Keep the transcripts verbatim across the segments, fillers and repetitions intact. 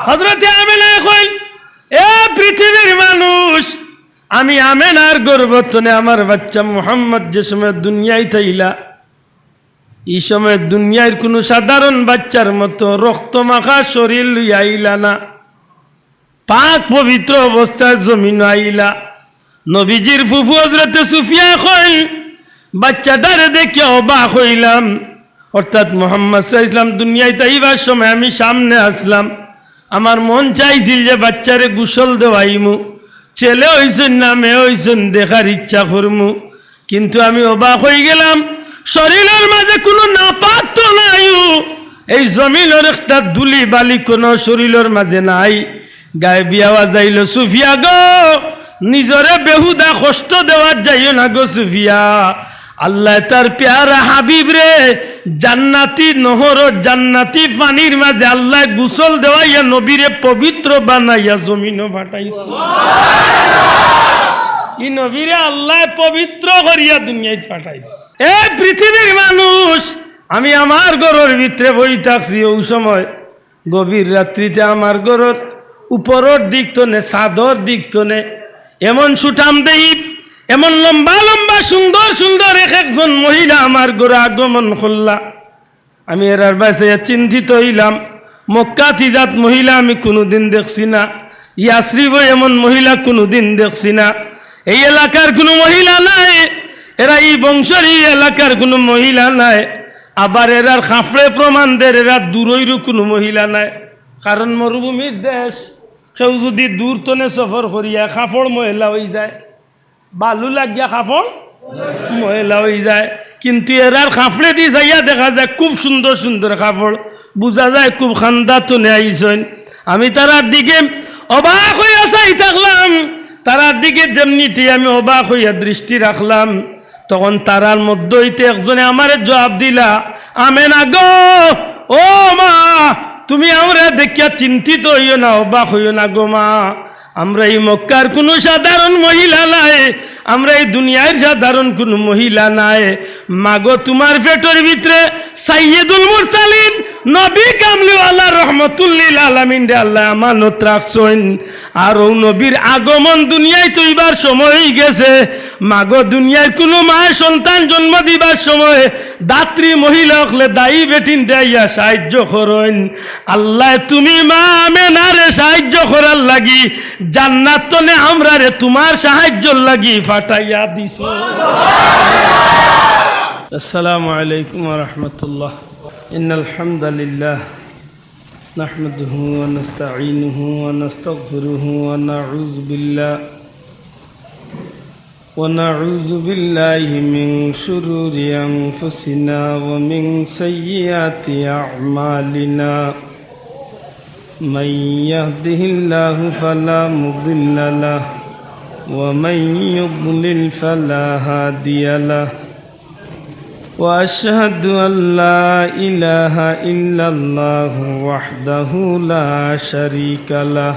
হযরতে আমেনায় কইন, "এ পৃথিবীর মানুষ, আমি আমেনার গর্ভ তনে আমার বাচ্চা মুহাম্মদ যে সময় দুনিয়াইত আইলা, ই সময় দুনিয়ার কুনু সাধারণ বাচ্চার মতো রক্ত মাখা শরীর লইয়া আইলা না, পাক পবিত্র অবস্থায় জমিনো আইলা।" নবীজির ফুফু হযরতে সুফিয়া কইন, "বাচ্চাটারে দেখিয়া অবাক অইলাম।" অর্থাৎ মুহাম্মদ সাল্লাল্লাহু আলাইহি ওয়াসাল্লাম দুনিয়াইত আইবার সময় আমি সামনে আছলাম, আমার মন চাইছিল যে বাচ্চারে গোসল দেওয়াইমু, ছেলে অইছইন না মেয়ে অইছইন দেখার ইচ্ছা করমু, কিন্তু আমি অবাক অইগেলাম, শরীলর মাঝে কুনু নাপাক তো নাইউ, এই জমিনর একটা ধুলি বালি কুনু শরীলর মাঝে নাই। গায়েবি আওয়াজ আইলো, "সুফিয়া গো, নিজরে বেহুদা কষ্ট দেওয়াত যাইও না গো সুফিয়া। আল্লায় তার পেয়ারা হাবিবরে জান্নাতি নহরর জান্নাতি পানির মাঝে আল্লায় গোসল দেওয়াইয়া নবীরে পবিত্র বানাইয়া জমিনো পাঠাইছে।" ই নবীরে আল্লায় পবিত্র করিয়া দুনিয়াইত পাঠাইছে। এ পৃথিবীর মানুষ, আমি আমার ঘরর ভিতরে বই থাকছি, অউ সময় গভীর রাত্রিতে আমার ঘরর উপরর দিক তনে, ছাদর দিক তনে এমন সুঠাম দেহি, এমন লম্বা লম্বা সুন্দর সুন্দর এক একজন মহিলা আমার ঘরো আগমন করলা। আমি এরার বায় চাইয়া চিন্তিত অইলাম। মক্কাত ইজাত মহিলা আমি কুনুদিন দেখছি না, ইয়াসরিবো এমন মহিলা কুনুদিন দেখছি না। এই এলাকার কুনু মহিলা নায়, এরা ই বংশর ই এলাকার কুনু মহিলা নায়। আবার এরার কাপড়ে প্রমাণ দের এরা দূরইরও কুনু মহিলা নায়, কারণ মরুভূমির দেশ। কেউ যুদি দূর তনে সফর করিয়া কাপড় ময়লা অইযায়, বালু লাগিয়া কাপড় ময়লা অইযায়, কিন্তু এরার কাপড়েদি চাইয়া দেখা যায় খুব সুন্দর সুন্দর কাপড়, বুঝা যায় খুব খান্দা তনে আইছইন। আমি তারার দিকে অবাক অইয়া চাই থাকলাম, তারার দিকে যেমনিতে আমি অবাক অইয়া দৃষ্টি রাখলাম, তখন তারার মধ্য অইতে একজনে আমারে জবাব দিলা, "আমেনা গো, ও মা, তুমি আমরারে দেখিয়া চিন্তিত অইও না, অবাক অইও না গো মা। আমরা ই মক্কার কুনু সাধারণ মহিলা নায়, আমরা ই দুনিয়ার সাধারণ কুনু মহিলা নায়। মাগো, তুমার পেটর ভিতরে সাইয়্যিদুল মুরসালিন, নবী কামলিওয়ালা রহমতুল্লিল আলামিনরে আল্লায় আমানত রাখছইন। আর অউ নবীর আগমন দুনিয়াইত অইবার সময় অইগেছে। মাগো, দুনিয়ার কুনু মায় সন্তান জন্ম দিবার সময় দাত্রী মহিলা অকলে দায়ী বেটিনরে আইয়া সাহায্য করইন। আল্লায় তুমি মা আমেনারে সাহায্য করার লাগি জান্নাত তনে আমরারে তুমার সাহায্যর লাগি পাঠাইয়া দিছো।" আসসালামু আলাইকুম ওয়া রাহমাতুল্লাহ। ইন্নাল হামদুলিল্লাহ। نحمده ونستعينه ونستغفره ونعوذ بالله، ونعوذ بالله من شرور أنفسنا ومن سيئات أعمالنا. من يهده الله فلا مضل له، ومن يضلل فلا هادي له. وأشهد أن لا إله إلا الله وحده لا شريك له،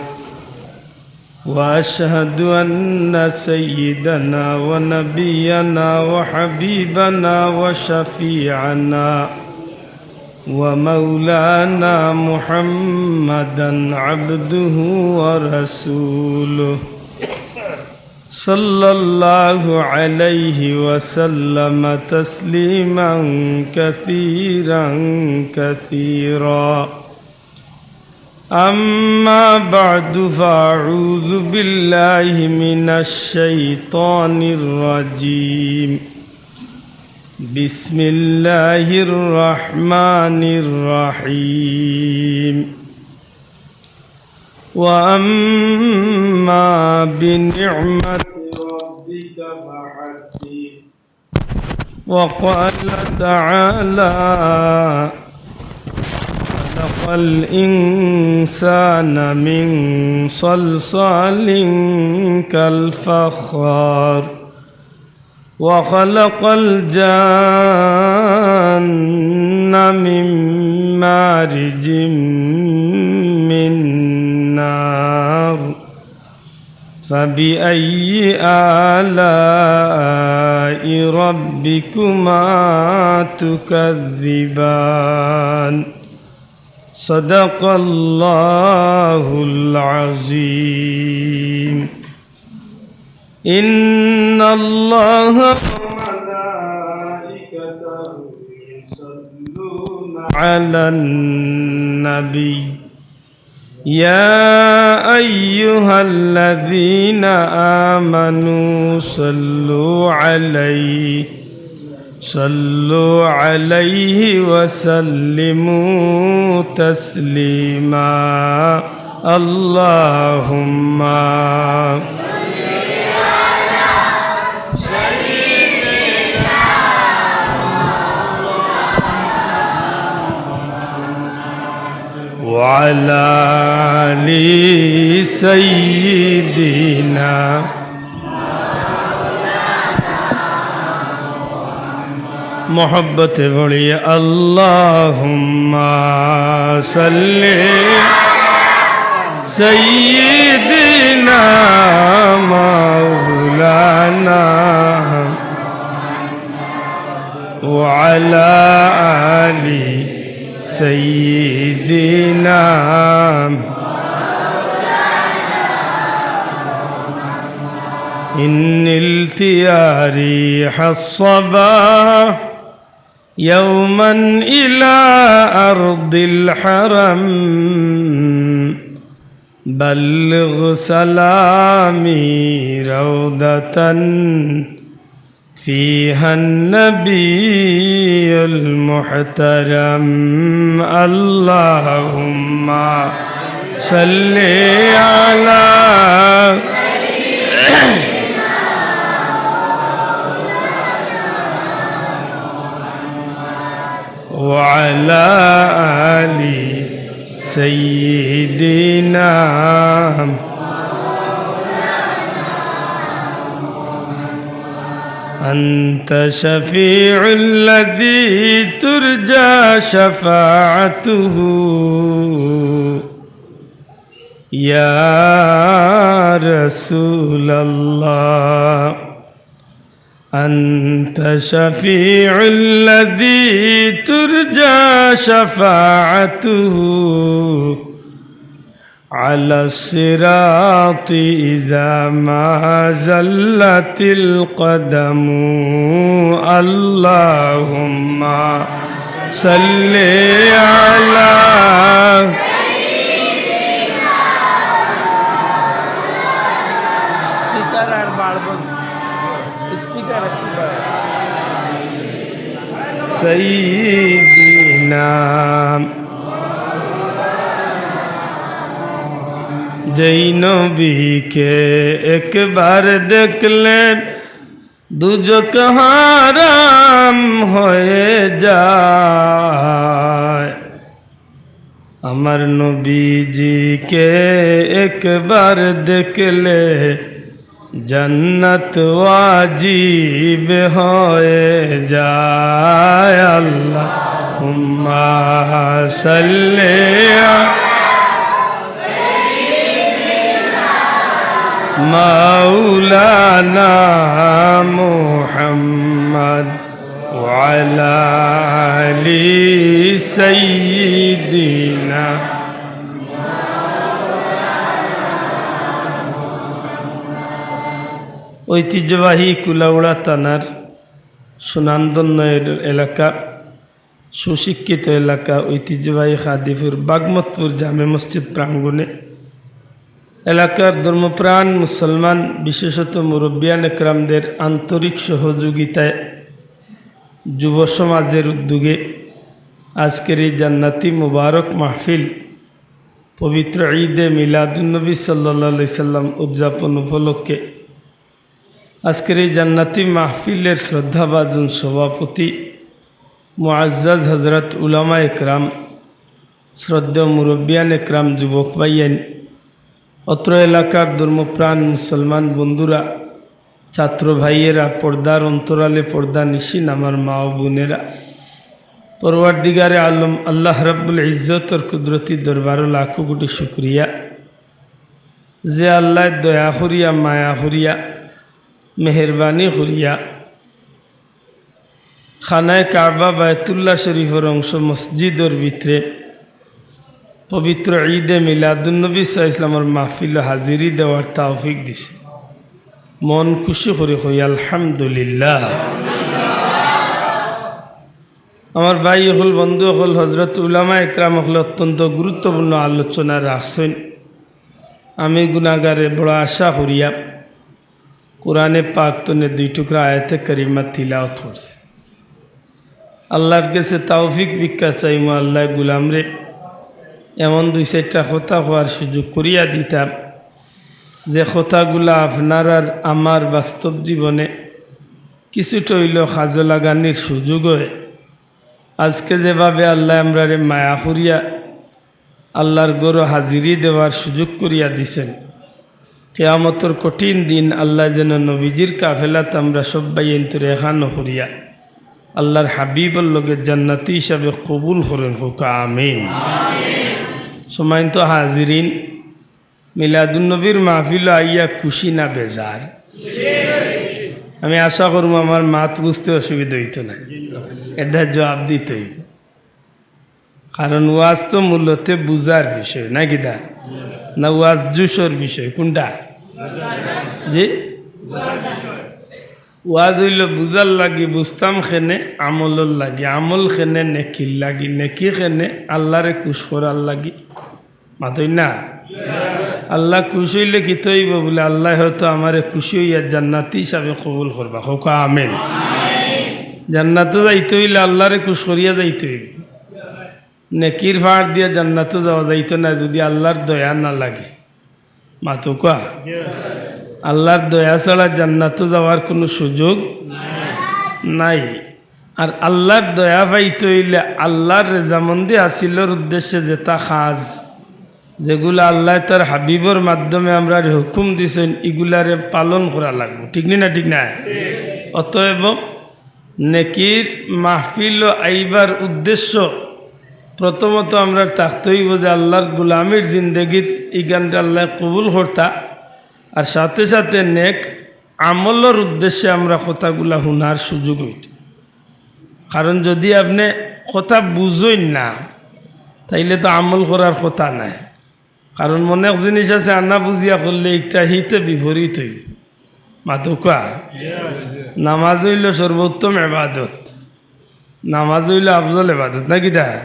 وأشهد أن سيدنا ونبينا وحبيبنا وشفيعنا ومولانا محمدا عبده ورسوله، صلى الله عليه وسلم تسليما كثيرا كثيرا. أما بعد، فأعوذ بالله من الشيطان الرجيم. بسم الله الرحمن الرحيم. وأما بنعمة ربك فحدث. وقال تعالى: خلق الإنسان من صلصال كالفخار، وخلق الجان من مارج من نار، فبأي آلاء ربكما تكذبان؟ صدق الله العظيم. إن الله وملائكته يصلون على النبي. يا أيها الذين آمنوا صلوا عليه صلوا عليه وسلموا تسليما. اللهم وعلى آل سيدنا محبت بڑی اللهم صل سيدنا مولانا وعلى آل سيدنا. إن نلت يا ريح الصبا يوما إلى أرض الحرم، بلغ سلامي روضة فيها النبي المحترم. اللهم صل على وعلى آل سيدنا. أنت شفيع الذي ترجى شفاعته يا رسول الله. أنت شفيع الذي ترجى شفاعته على الصراط إذا ما زلت القدم. اللهم صل على سيدنا। যেই নবীকে একবার দেখলে দুজখ হারাম হয়ে যায়। আমার নবীজিকে একবার দেখলে জান্নাত ওয়াজিব হয়ে যায়। আল্লাহুম্মা সাল্লি আলা মাওলানা মুহাম্মদ ওয়া আলা আলি সাইয়্যিদিনা। ঐতিহ্যবাহী কুলাউড়া থানার সুনামধন্য এর এলাকা, সুশিক্ষিত এলাকা, ঐতিহ্যবাহী কাদিপুর বাগমতপুর জামে মসজিদ প্রাঙ্গণে এলাকার ধর্মপ্রাণ মুসলমান, বিশেষত মুরব্বিয়ান একরামদের আন্তরিক সহযোগিতায় যুব সমাজের উদ্যোগে আজকের এই জান্নাতি মুবারক মাহফিল, পবিত্র ঈদে মিলাদুন্নবী সাল্লাল্লাহু আলাইহি সাল্লাম উদযাপন উপলক্ষে আজকের এই জান্নাতি মাহফিলের শ্রদ্ধাভাজন সভাপতি মুআজ্জাজ হযরত উলামা একরাম, শ্রদ্ধেয় মুরব্বিয়ান একরাম, যুবক ভাইয়াইন, অত্র এলাকার ধর্মপ্রাণ মুসলমান বন্ধুরা, ছাত্র ভাইয়েরা, পর্দার অন্তরালে পর্দা নিশিন আমার মা ও বোনেরা, পরওয়ারদিগারে আলম আল্লাহ রাব্বুল ইজ্জতর কুদরতি দরবারো লাখো কোটি শুকরিয়া যে আল্লায় দয়া করিয়া, মায়া করিয়া, মেহেরবানি করিয়া খানায়ে কাবা বায়তুল্লাহ শরীফর অংশ মসজিদর ভিতরে পবিত্র ঈদে মিলাদুন্নবী সাল্লাল্লাহু আলাইহি ওয়াসাল্লামর মাহফিলো হাজিরি দেওয়ার তৌফিক দিছে। মন খুশি করি কই আলহামদুলিল্লাহ। আমার ভাই অকল, বন্ধু অকল, হযরত উলামা একরাম অকলে অত্যন্ত গুরুত্বপূর্ণ আলোচনা রাখছইন। আমি গুনাগারে বড় আশা করিয়া কোরআনে পাক তনে দুই টুকরা আয়াতে কারিমা তিলাওয়াত করছি। আল্লাহর গেছে তৌফিক ভিক্ষা চাইমু, আল্লায় গুলামরে এমন দুই চাইরটা কথা কওয়ার সুযোগ করিয়া দিতা, যে কথাগুলা আপনার আর আমার বাস্তব জীবনে কিছুটা অইলেও কাজো লাগানির সুযোগ অয়। আজকে যেভাবে আল্লায় আমরারে মায়া করিয়া আল্লাহর ঘরো হাজিরি দেওয়ার সুযোগ করিয়া দিছইন, কিয়ামতর কঠিন দিন আল্লায় যেন নবীজির কাফেলাত আমরা সব ভাইয়াইন্তরে একখানো করিয়া আল্লাহর হাবিবর লগে জান্নাতি হিসাবে কবুল করইন, কউক্কা আমিন। সম্মানিত হাজিরিন, মিলাদুন্নবীর মাহফিলো আইয়া খুশি না বেজার? আমি আশা করমু আমার মাত বুঝতে অসুবিধা অইতো নায়, এটার জবাব দিতে অইবো। কারণ ওয়াজ তো মূলত বুঝার বিষয়, না কিতা? না ওয়াজ জুশর বিষয়? কোনটা? জি? ওয়াজ অইলো বুঝার লাগি, বুঝতাম কেনে? আমলর লাগি, আমল কেনে? নেকির লাগি, নেকি কেনে? আল্লাহরে খুশ করার লাগি। মাতইন না? আল্লাহ খুশ অইলে কিতা অইবো বুলে, আল্লায় হয়তো আমারে খুশি অইয়া জান্নাতি হিসাবে কবুল করবা। কউক্কা আমিন। জান্নাতো যাইতে অইলে আল্লাহরে খুশ করিয়া যাইতে অইবো। নেকির ফাড় দিয়া জান্নাতো যাওয়া যাইতো নায় যুদি আল্লাহর দয়া না লাগে। মাতউক্কা। আল্লাহর দয়া ছাড়া জান্নাতো যাওয়ার কুনু সুযোগ নাই। আর আল্লাহর দয়া পাইতে অইলে আল্লাহর রেজামন্দি হাসিলর উদ্দেশ্যে যেতা কাজ, যেগুলা আল্লায় তার হাবিবর মাধ্যমে আমরারে হুকুম দিছইন, ইগুলারে পালন করা লাগবো। ঠিক নি না? ঠিক না? অতএব নেকির মাহফিলো আইবার উদ্দেশ্য প্রথমত আমরার থাকতে অইবো যে আল্লাহর গুলামির জিন্দেগিত ইখানরে আল্লায় কবুল করতা, আর সাথে সাথে নেক আমলর উদ্দেশ্যে আমরা কথাগুলা হুনার সুযোগ অইতো। কারণ যুদি আপনে কথা বুঝইন না, তাইলে তো আমল করার কথা নায়। কারণ অনেক জিনিস আছে আনা বুঝিয়া করলে একটা হিতে বিপরীত অইবো। মাতউক্কা। নামাজ অইলো সর্বোত্তম এবাদত, নামাজ অইলো আফজল এবাদত, না কিতা?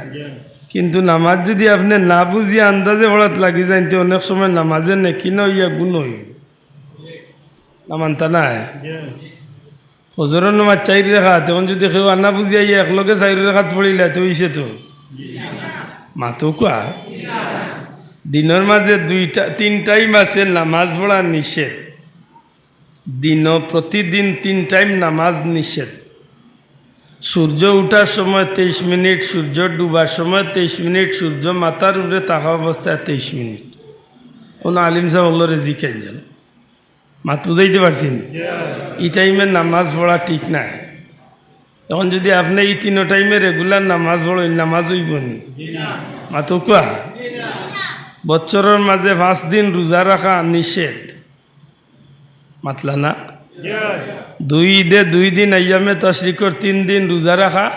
কিন্তু নামাজ যুদি আপনে না বুঝিয়া আন্দাজে পড়াত লাগি যাইন, তে অনেক সময় নামাজে নেকি না অইয়া গুনা অইবো। না মানতা নায়? ফজরর নামাজ চাইর রাকাত, অখন যুদি কেউ আনা বুঝিয়া আইয়া একলগে চাইর রাকাত পড়িলা, তে অইছে তো? মাতউক্কা। দিনর মাঝে দুইটা, তিন টাইম আছে নামাজ পড়া নিষেধ। দিনো প্রতিদিন তিন টাইম নামাজ নিষেধ। সূর্য উঠার সময় তেইশ মিনিট, সূর্য ডুবার সময় তেইশ মিনিট, সূর্য মাথার উপরে থাকা অবস্থায় তেইশ মিনিট। কুনু আলিম সাব অকলরে জিকাইন যান। মাত বুঝাইতে পারছি নি? ই টাইমে নামাজ পড়া ঠিক নায়। অখন যুদি আপনে ই তিনো টাইমে regular নামাজ পড়ইন, নামাজ অইবো নি? মাতউক্কা। বছরর মাঝে পাঁচ দিন রোজা রাখা নিষেধ। মাতলা না? দুই ঈদে দুই দিন আইয়ামে তাশরিকর তিন দিন রোজা রাখা,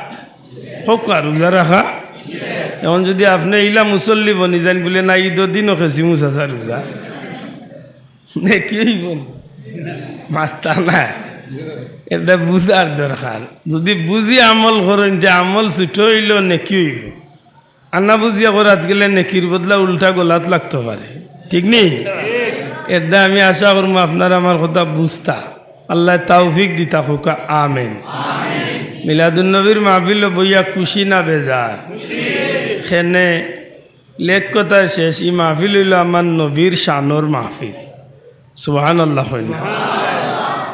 কউক্কা রোজা রাখা। অখন যুদি আপনে ইলা মুসল্লি বনি যাইন বুলে, "না, ঈদর দিনও খেছি মুসাসা রোজা।" নেকি অইবো নি? মাততা নায়। এটা বুঝার দরকার। যুদি বুঝি আমল করইন, তে আমল ছুটো অইলেও নেকি অইবো। আনা বুঝিয়া করাত গেলে নেকির বদলা উল্টা গলাত লাগতো পারে। ঠিক নি? এরদায় আমি আশা করমু আপনারা আমার কথা বুঝতা। আল্লায় তৌফিক দিতা, কউক্কা আমিন। মিলাদুন্নবীর মাহফিলো বইয়া খুশি না বেজার? কেনে লেখ কথায় শেষ, ই মাহফিল অইলো আমার নবীর শানর মাহফিল। সুবহানাল্লাহ কইন না?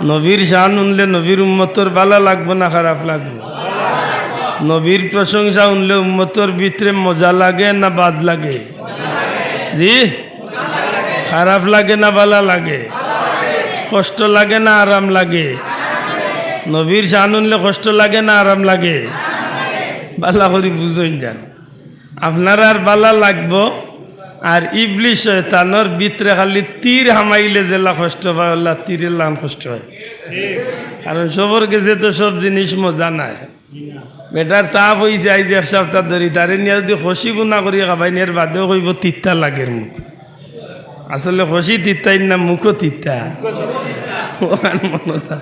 নবীর শান হুনলে নবীর উম্মতর ভালা লাগবো না খারাপ লাগবো? নবীর প্রশংসা হুনলে উম্মতর ভিতরে মজা লাগে না বাদ লাগে? জি? খারাপ লাগে না ভালা লাগে? কষ্ট লাগে না আরাম লাগে? নবীর শান হুনলে কষ্ট লাগে না আরাম লাগে? ভালা করি বুঝইন যান। আপনারার ভালা লাগবো, আর ইবলিস শয়তানর ভিতরে খালি তীর হামাইলে যেলা কষ্ট পায়, অলা তীরের লাখান কষ্ট অয়। কারণ সবর গেছে তো সব জিনিস মজা নায়। বেটার তাপ অইছে আইজ এক সাপ্তা ধরি, তারে নিয়া যুদি খসি বুনা করি খাবাইন, এর বাদেও কইবো তিতা লাগের মুখ। আসলে খসি তিতা না, মুখও তিতা। ওখান মনে থা।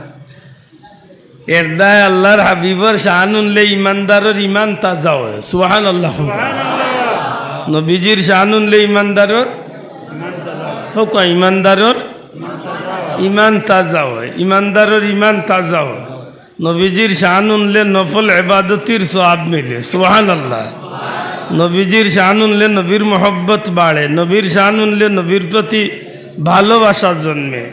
এরদায় আল্লার হাবিবর শান হুনলে ইমানদারর ইমান তাজা অয়। সুবহানাল্লাহ। নবীজির শান হুনলে ইমানদারর, কউক্কা, ইমানদারর ইমান তাজা অয়, ইমানদারর ইমান তাজা অয়। নবীজির শান হুনলে নফল এবাদতির সওয়াব মিলে। সুবহানাল্লাহ। নবীজির শান হুনলে নবীর মহব্বত বাড়ে, নবীর শান হুনলে নবীর প্রতি ভালোবাসা জন্মে।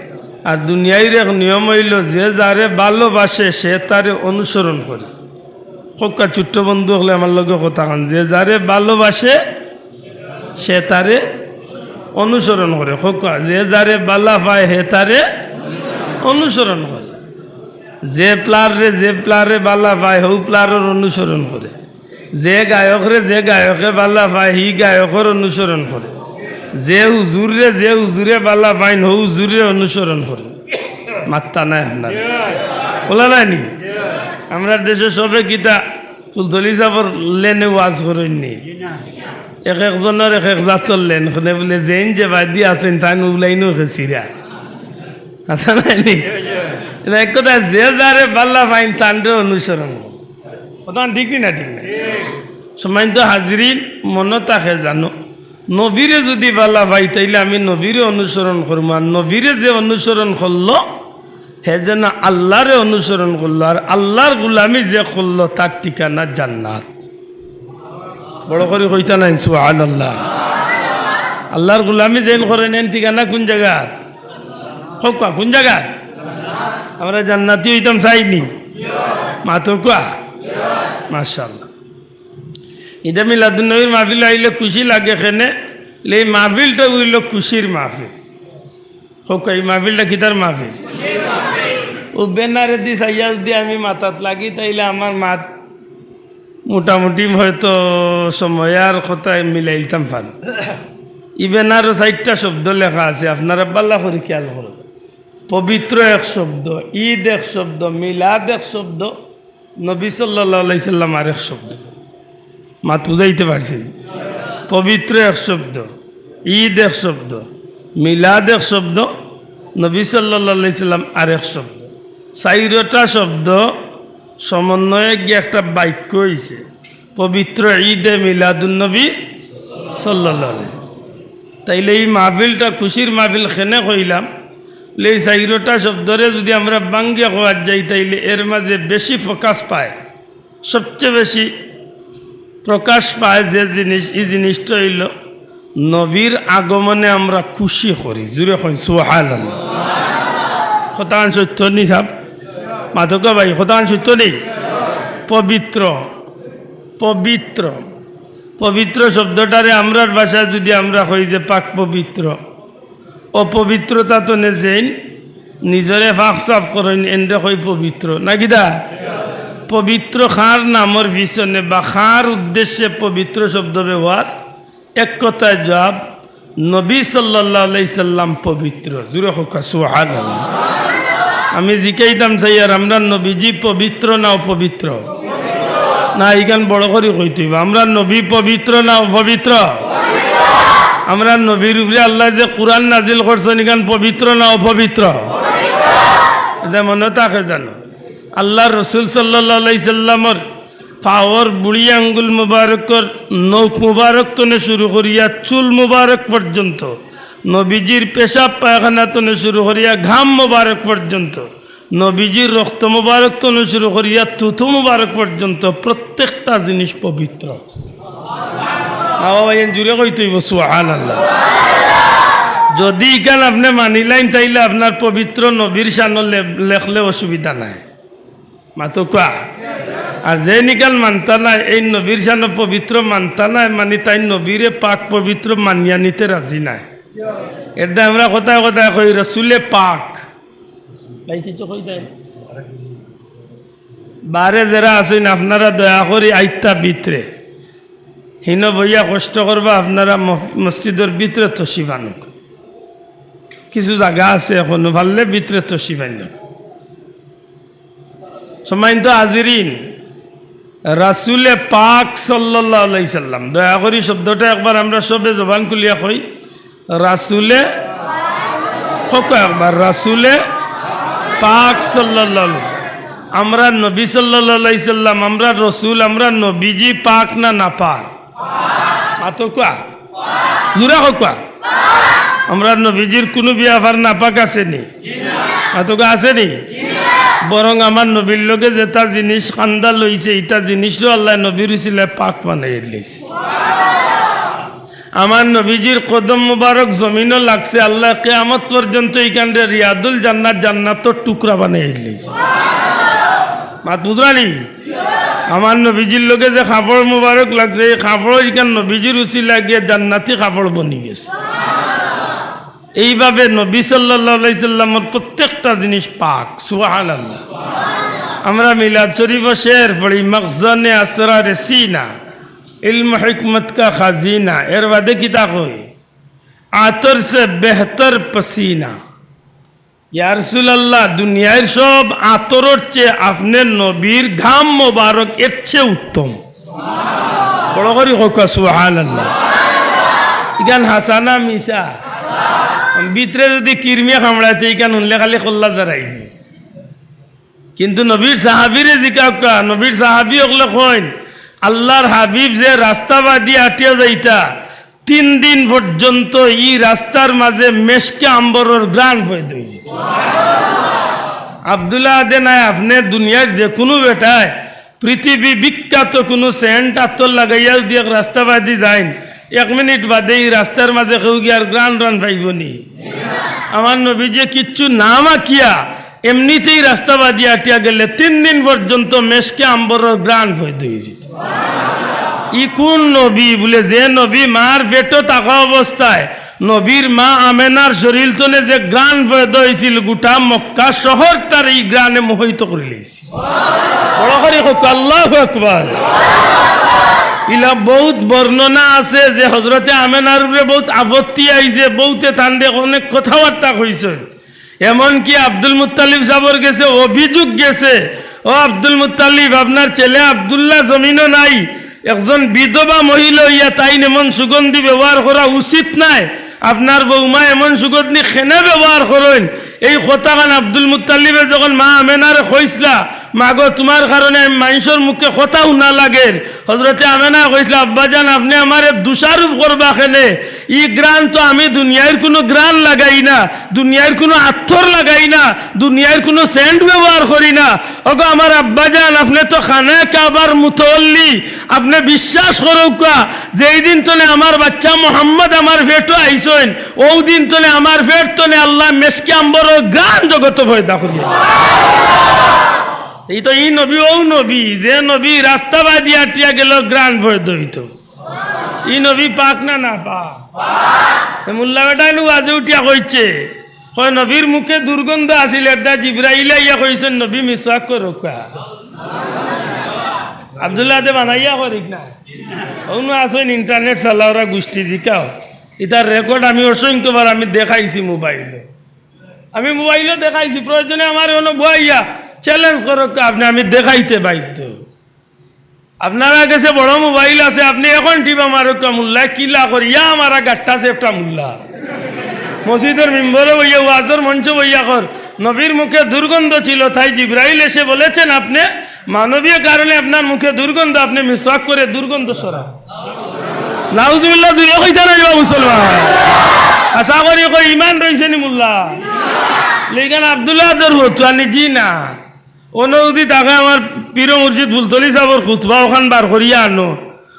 আর দুনিয়াইর এক নিয়ম অইলো, যে যারে ভালোবাসে সে তারে অনুসরণ করে। কউক্কা, ছোট্ট বন্ধু অকলে আমার লগে কথা কন, যে যারে ভালোবাসে সে তারে অনুসরণ করে। কউক্কা, যে যারে বালা পায় হে তারে অনুসরণ করে। যে প্লাররে, যে প্লারে বালা পায়, হউ প্লারর অনুসরণ করে। যে গায়করে, যে গায়কে বালা পায়, হি গায়কর অনুসরণ করে। যে হুজুররে, যে হুজুরে বালা পাইন, হউ হুজুররে অনুসরণ করে। মাত্তা নাই আপনার। বলা নায়নি? আমরার দেশো সবে কিতা ফুলতলি সাবর লেনে ওয়াজ করইননি? এক একজনর এক এক জাতর লেন। কনে বুলে, যেইন যে বাদি আছইন, তাইন উলাইনও খেছিরা। আছে নায়নি? না, এক কথা, যে যারে বালা পাইন, তানরে অনুসরণ করে। কথা ঠিক নি না? ঠিক না? সম্মানিত হাজিরিন, মনো থাকে জানো, নবীরে যুদি বালা পাই, তাইলে আমি নবীরে অনুসরণ করমু। আর নবীরে যে অনুসরণ করলো, হে যেন আল্লারে অনুসরণ করলো। আর আল্লার গুলামি যে করলো, তার ঠিকানা জান্নাত। বড় করি কইতা নাইন, সুবহানাল্লাহ। আল্লার গুলামি যেইন করইন, এইন ঠিকানা কুন জাগাত? কউক্কা, কুন জাগাত? আমরা জান্নাতি অইতাম চাইনি? মাতউক্কা। মাশাআল্লাহ। ইদে মিলাদুন নবীর মাহফিল আইলে খুশি লাগে কেনে, লে এই মাহফিলটা অইলো খুশির মাহফিল। কউক্কা, এই মাহফিলটা কিতার মাহফিল? অউ ব্যানারেদি চাইয়া যুদি আমি মাতাত লাগি, তাইলে আমার মাত মোটামুটি হয়তো সময় আর কথায় মিলাইলতাম পারি। ই ব্যানারো চাইরটা শব্দ লেখা আছে, আপনারা বালা করি খেয়াল করবা। পবিত্র এক শব্দ, ইদ এক শব্দ, মিলাদ এক শব্দ, নবী সাল্লাল্লাহু আলাইহি সাল্লাম আরেক শব্দ। মাত বুঝাইতে পারছি? পবিত্র এক শব্দ, ইদ এক শব্দ, মিলাদ এক শব্দ, নবী সাল্লাল্লাহু আলাইহি সাল্লাম আরেক শব্দ। চাইরটা শব্দ সমন্বয়ে গিয়া একটা বাক্য অইছে, পবিত্র ইদে মিলাদুন নবী সাল্লাল্লাহু আলাইহি সাল্লাম। তাইলে ই মাহফিলটা খুশির মাহফিল কেনে কইলাম, লে এই চাইরটা শব্দরে যুদি আমরা ভাঙ্গিয়া কওয়াত যাই, তাইলে এর মাঝে বেশি প্রকাশ পায়, সবচেয়ে বেশি প্রকাশ পায় যে জিনিস, ই জিনিসটা অইলো নবীর আগমনে আমরা খুশি করি। জুরে কইন সুবহানাল্লাহ। কথাখান সত্য নি সাব? মাতউক্কা ভাই, কথাখান সত্য নি? পবিত্র, পবিত্র, পবিত্র শব্দটারে আমরার ভাষায় যুদি আমরা কই যে পাক পবিত্র, অপবিত্রতা তনে যেইন নিজরে পাক সাফ করইন, এনরে কই পবিত্র, না কিতা? পবিত্র কার নামর পিছনে বা কার উদ্দেশ্যে পবিত্র শব্দ ব্যবহার? এক কথায় জবাব, নবী সাল্লাল্লাহু আলাইহি সাল্লাম পবিত্র। জুরে কউক্কা সুবহানাল্লাহ। আমি জিকাইতাম চাইয়ার, আমরার নবীজি পবিত্র না অপবিত্র? না, ইখান বড় করি কইতে অইবো। আমরার নবী পবিত্র না অপবিত্র? আমরার নবীর উপরে আল্লায় যে কুরআন নাজিল করছইন, ইখান পবিত্র না অপবিত্র? ইটা মনো থাকে জানো? আল্লার রসুল সাল্লাল্লাহু আলাইহি সাল্লামর পাওর বুড়ি আঙ্গুল মুবারকর নখ মুবারক তনে শুরু করিয়া চুল মুবারক পর্যন্ত, নবীজির পেশাব পায়খানা তনে শুরু করিয়া ঘাম মুবারক পর্যন্ত, নবীজির রক্ত মুবারক তনে শুরু করিয়া থুথু মুবারক পর্যন্ত প্রত্যেকটা জিনিস পবিত্র। না বাবা, এন জুরে কইতে অইবো সুবহানাল্লাহ। যুদি ইখান আপনে মানিলাইন, তাইলে আপনার পবিত্র নবীর শানো লে-, লেখলে অসুবিধা নাই। মাতউক্কা। আর যেইন ইখান মানতা নায়, এই নবীর শানো পবিত্র মানতা নায়, মানি তাইন নবীরে পাক পবিত্র মানিয়া নিতে রাজি নায়। এরদায় আমরা কথায় কথায় কই, রসুলে পাক। ভাই কিছু কইতায়? বারে যেরা আছইন, আপনারা দয়া করি আইতা ভিতরে। হিনো বইয়া কষ্ট করবা, আপনারা মস-, মসজিদর ভিতরে তশরিফ আনউক। কিছু জাগা আছে, অখনো পারলে ভিতরে তশরিফ আনউক। সম্মানিত হাজিরিন, রাসুলে পাক সাল্লাল্লাহু আলাইহি সাল্লাম, দয়া করি শব্দটা একবার আমরা সবে জবান খুলিয়া কই, রাসুলে, কউক্কা একবার, রাসুলে পাক সাল্লাল্লাহু আলাইহি সাল্লাম। আমরা নবী সাল্লাল্লাহু আলাইহি সাল্লাম, আমরা রসুল, আমরা নবীজি পাক না নাপাক? মাতউক্কা, জুরে কউক্কা। আমরা নবীজির কুনু বিয়াফার নাপাক আছে নি? মাতউক্কা, আছে নি? বরং আমার নবীর লগে যেটা জিনিস কান্দা লইছে, ইটা জিনিসও আল্লায় নবীর উসিলায় পাক বানাইয়া দিলাইছে। আমার নবীজির কদম মুবারক জমিনো লাগছে, আল্লায় কিয়ামত পর্যন্ত ইখানরে রিয়াদুল জান্নাত, জান্নাতর টুকরা বানাইয়া দিলাইছে। মাত বুঝরা নি? আমার নবীজির লগে যে কাপড় মুবারক লাগছে, এই কাপড় ইখান নবীজির উসিলায় গিয়া জান্নাতি কাপড় বনি গেছে। এইভাবে নবী সাল্লাল্লাহু আলাইহি সাল্লামর প্রত্যেকটা জিনিস পাক। সুবহানাল্লাহ। আমরা মিলাদ শরীফো শের পড়ি, "মখজনে আসরারে সিনা, ইলম হিকমত কা খাজিনা।" এর বাদে কিতা কই? "আতর সে বেহতর পসিনা।" ইয়া রাসুলাল্লাহ, দুনিয়ার সব আতরর চেয়ে আপনে নবীর ঘাম মোবারক এর চেয়ে উত্তম। বড় করি কউক্কা সুবহানাল্লাহ। ইখান হাছা না মিছা? ভিতরে যুদি কিরমিয়ে কামড়ায় তে ইখান হুনলে খালি কল্লা জড়াইবো। কিন্তু নবীর সাহাবিরে জিকাউক্কা, নবীর সাহাবি অকলে কইন, আল্লার হাবিব যে রাস্তা বাদি আটিয়া যাইতা, তিন দিন পর্যন্ত ই রাস্তার মাঝে মেশকে আম্বরর ঘ্রাণ পয়দা অইছে। আব্দুল্লাহ আদে নায়, আপনে দুনিয়ার যে কুনু বেটায় পৃথিবী বিখ্যাত কুনু সেন্ট আতর লাগাইয়া যুদি এক রাস্তা বাদি যাইন, এক মিনিট বাদে ই রাস্তার মাঝে কেউ গিয়ার ঘ্রাণ ঘ্রাণ পাইবো নি? আমার নবীজিয়ে কিচ্ছু না মাখিয়া এমনিতেই রাস্তা বাদি আটিয়া গেলে তিন দিন পর্যন্ত মেশকে আম্বরর ঘ্রাণ পয়দা অইছে। ই কুন নবী? বুলে, যে নবী মার পেটো থাকা অবস্থায় নবীর মা আমেনার শরীল তনে যে ঘ্রাণ পয়দা অইছিল, গুটা মক্কা শহরটারে ই ঘ্রাণে মোহিত করিলাইছে। বড় করি কউক্কা, আল্লাহু আকবার। ইলা বউত বর্ণনা আছে যে হজরতে আমেনার উপরে বউত আপত্তি আইছে, বউতে তানরে অনেক কথাবার্তা কইছে। এমনকি আব্দুল মুত্তালিব সাবর গেছে অভিযোগ গেছে, "ও আব্দুল মুত্তালিব, আপনার ছেলে আব্দুল্লাহ জমিনো নাই, একজন বিধবা মহিলা অইয়া তাইন এমন সুগন্ধি ব্যবহার করা উচিত নায়, আপনার বউমা এমন সুগন্ধি কেনে ব্যবহার করইন?" এই কথাখান আব্দুল মুত্তালিবে যখন মা আমেনারে কইছলা, "মা গো, তুমার কারণে আমি মাইনষর মুখে কথা হুনা লাগের।" হজরতে আমেনা কইছলা, "আব্বাজান, আপনে আমারে দোষারোপ করবা কেনে? ই ঘ্রাণ তো আমি দুনিয়ার কুনু ঘ্রাণ লাগাই না, দুনিয়ার কুনু আতর লাগাই না, দুনিয়ার কুনু সেন্ট ব্যবহার করি না। ওগো আমার আব্বাজান, আপনে তো খানায়ে কাবার মুতাওয়াল্লি, আপনে বিশ্বাস করউক্কা, যেই দিন তনে আমার বাচ্চা মোহাম্মদ আমার পেটো আইছইন, অউ দিন তনে আমার পেট তনে আল্লায় মেশকে আম্বরর ঘ্রাণ জগতো পয়দা করিয়া।" ই তো ই নবী, অউ নবী, যে নবী রাস্তা বাদি আটিয়া গেলে ঘ্রাণ পয়দা অইতো। ই নবী পাক না নাপাক? এ মোল্লা বেটায় নু ওয়াজে উঠিয়া কইছে, কয়, "নবীর মুখে দুর্গন্ধ আছিল, এরদায় জিব্রাইলে আইয়া কইছইন, 'নবী মিসওয়াক করউক্কা।'" আব্দুল্লাহ দে বানাইয়া করিক না। অউ নু আছইন, ইন্টারনেট চালাওরা গুষ্টি, জিকাও। ইতার রেকর্ড আমি অসংখ্যবার আমি দেখাইছি মোবাইলো। আমি মোবাইলো দেখাইছি, প্রয়োজনে আমারে অনো বওয়াইয়া চ্যালেঞ্জ করউক্কা, আপনে আমি দেখাইতে বাধ্য। আপনারার গেছে বড় মোবাইল আছে, আপনে এখন টিপা মারউক্কা, মোল্লায় কিলা করিয়া আমারে গাট্টা সেফটা মোল্লা। মসজিদর মিম্বরো বইয়া, ওয়াজর মঞ্চো বইয়া কর, "নবীর মুখে দুর্গন্ধ ছিল, তাই জিব্রাইল এসে বলেছেন, আপনে মানবীয় কারণে আপনার মুখে দুর্গন্ধ, আপনে মিসওয়াক করে দুর্গন্ধ সরা।" নাউজুবিল্লাহ, জুরে কইতা নায় রে বা মুসলমান। আশা করি কই ইমান রইছে নি মোল্লা? লেকিন আব্দুল্লাহ আদর হতো আনি জি না। অনো যুদি থাকে আমার পীর মুর্শিদ ফুলতলি সাবর খুতবা অখান বার করিয়া আনো,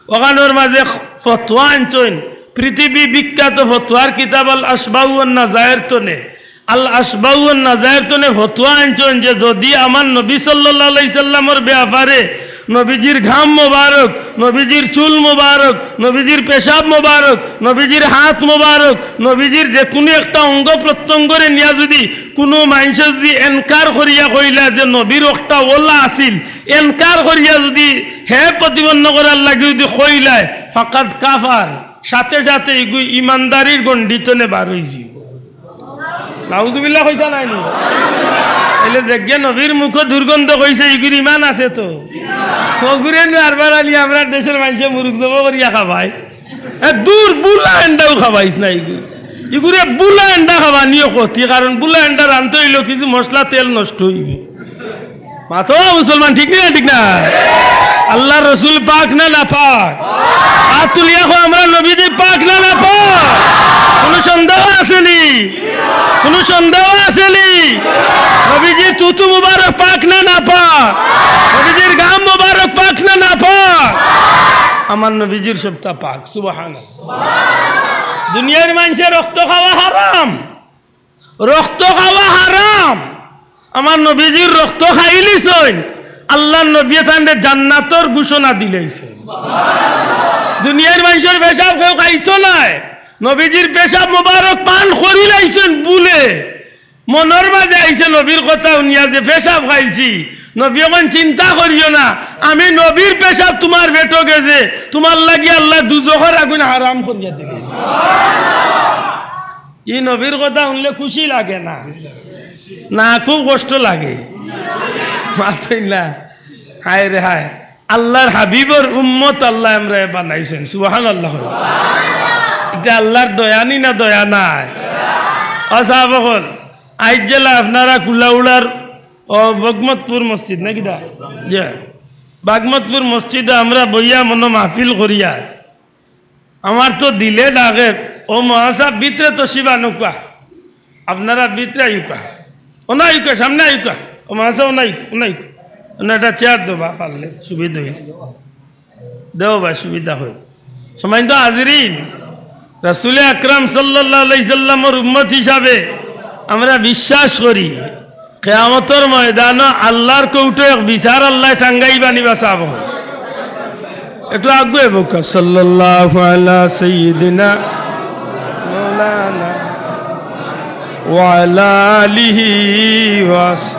অখানর মাঝে ফতোয়া আনছইন, পৃথিবী বিখ্যাত ফতোয়ার কিতাব আল আশবাউ ওয়ান নাজায়ের তনে, আল আশবাউ ওয়ান নাজায়ের তনে ফতোয়া আনছইন যে যুদি আমার নবী সাল্লাল্লাহু আলাইহি সাল্লামর ব্যাপারে নবীজির ঘাম মোবারক, নবীজির চুল মোবারক, নবীজির পেশাব মোবারক, নবীজির হাত মোবারক, নবীজির যে কুনু একটা অঙ্গ প্রত্যঙ্গরে নিয়া যুদি কুনু মানষে যুদি এনকার করিয়া কইলা যে নবীর একটা ওলা আছিল, এনকার করিয়া যুদি হে প্রতিপন্ন করার লাগি যুদি কইলায়, ফাকাদ কাফার, সাথে সাথে ইগু ইমানদারির গণ্ডি তনে বার অইযিবো। নাউজুবিল্লাহ কইতা নায় নি? তাইলে যেগিয়ে নবীর মুখো দুর্গন্ধ কইছে, ইগুর ইমান আছে তো? অগুরে নু আরবার আলি আমরার দেশর মানষে মুরুগ জবো করিয়া খাবায়। এ দূর, বুলা এন্ডাও খাবাইস না ইগুর। ইগুরে বুলা এন্ডা খাবানিও ক্ষতি, কারণ বুলা এন্ডা রানতে অইলো কিছু মশলা তেল নষ্ট অইবো। মাতো মুসলমান, ঠিক না? ঠিক না? আল্লার রসুল পাক না নাপাক? আত তুলিয়া কও, আমরার নবীজি পাক না নাপাক? কুনু সন্দেহ আছে নি? কুনু সন্দেহ আছে নি? নবীজির থুথু মুবারক পাক না নাপাক? নবীজির ঘাম মুবারক পাক না নাপাক? আমার নবীজির সবটা পাক। সুবহানাল্লাহ। দুনিয়ার মানষে রক্ত খাওয়া হারাম, রক্ত খাওয়া হারাম। আমার নবীজির রক্ত খাইলিছইন, আল্লার নবীয়ে তানরে জান্নাতর ঘোষণা দিলাইছইন। দুনিয়ার মানষর পেশাব কেউ খাইতো নায়, নবীজির পেশাব মোবারক পান করিলাইছইন বুলে। মনর মাঝে আইছে নবীর কথা হুনিয়া যে পেশাব খাইছি, নবীয়ে কইন, "চিন্তা করিও না, আমি নবীর পেশাব তুমার পেটো গেছে, তুমার লাগি আল্লায় দুজখর আগুন হারাম করিয়া দিলাইছে।" ই নবীর কথা হুনলে খুশি লাগে না? না, খুব কষ্ট লাগে। মাতইন না। হায় রে হায়, আল্লার হাবিবর উম্মত আল্লায় আমরারে বানাইছইন। সুবহানাল্লাহ। ইটা আল্লার দয়া নি না দয়া নায়? ও সাহাবা অকল, আইজ যেলা আপনারা কুলাউড়ার ও বাগমতপুর মসজিদ না কিতা? জি। বাগমতপুর মসজিদো আমরা বইয়া মনো মাহফিল করিয়ার। আমার তো দিলে ডাকের, ও মৌলানা সাব ভিতরে তশরিফ আনউক্কা, আপনারা ভিতরে আইউক্কা, অনো আইউক্কা, সামনে আইউক্কা, ও মৌলানা সাব অনো আইউক্কা, অনো আইউক্কা, অনো একটা চেয়ার দেবা পারলে সুবিধা অইল। দেও ভাই, সুবিধা অইল। সম্মানিত হাজিরিন, রাসূলে আকরাম সাল্লাল্লাহু আলাইহি সাল্লামর উম্মত হিসাবে আমরা বিশ্বাস করি, কিয়ামতর ময়দানো আল্লার কোর্টো এক বিচার আল্লায় টাঙ্গাইবা নি বা সাব। একটু আগুয়াই বউক্কা। সাল্লাল্লাহু আলা সাইয়্যিদিনা মাওলানা ওয়া আলা আলিহি ওয়া আস-,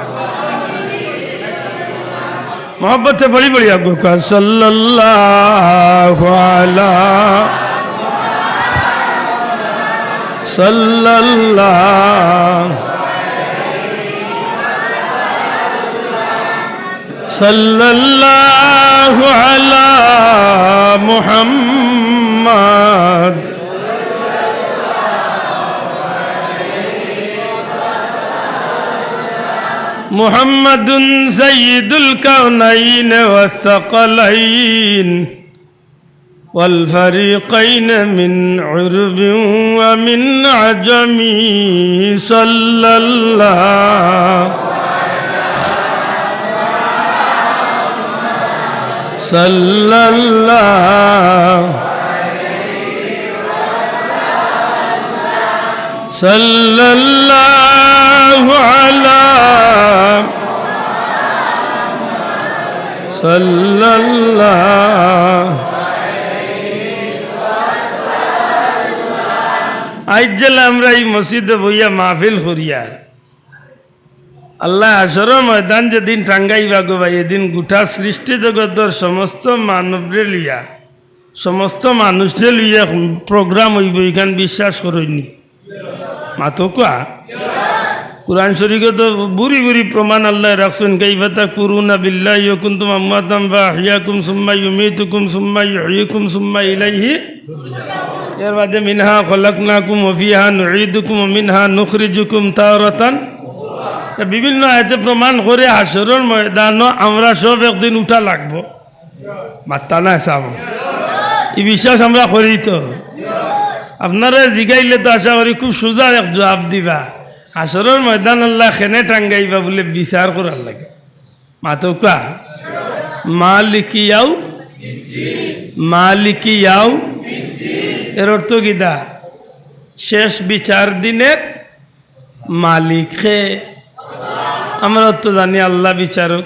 মহব্বতে পড়ি পড়ি আগুয়াই বউক্কা। সাল্লাল্লাহু আলা, সাল্লাল্লাহু সাল্লাল্লাহু আলা মুহাম্মাদ। মুহাম্মাদুন সাইয়্যিদুল কাউনাইন ওয়াস সাকালাইন। والفريقين من عرب ومن عجم. صلى الله، صلى الله، صلى الله على، صلى الله। আইজ যেলা আমরা ই মসজিদো বইয়া মাহফিল করিয়ার, আল্লায় হাশরর ময়দান যেদিন টাঙ্গাইবা গো ভাই, এদিন গুটা সৃষ্টি জগতর সমস্ত মানবরে লইয়া, সমস্ত মানুষরে লইয়া এক program অইবো, ইখান বিশ্বাস করইন নি? মাতউক্কা। কুরআন শরীফো তো ভুরি ভুরি প্রমাণ আল্লায় রাখছইন, كيف تكفرون بالله وكنتم أمواتا فأحياكم ثم يميتكم ثم يحييكم ثم إليه। এর বাদে منها خلقناكم وفيها نعيدكم ومنها نخرجكم تارة। তা বিভিন্ন আয়াতে প্রমাণ করে হাশরর ময়দানো আমরা সব একদিন উঠা লাগবো। মাত্তা নাই সাব। ই বিশ্বাস আমরা করি তো। আপনারে জিগাইলে তো আশা করি খুব সুজা এক জুয়াব দিবা। হাশরর ময়দান আল্লায় কেনে টাঙ্গাইবা বুলে বিচার করার লাগি। মাতউক্কা। মালিকি ইয়াউ, মালিকি ইয়াউ। এর অর্থ কিতা? শেষ বিচার দিনের মালিক কে? আমরা তো জানি আল্লাহ বিচারক।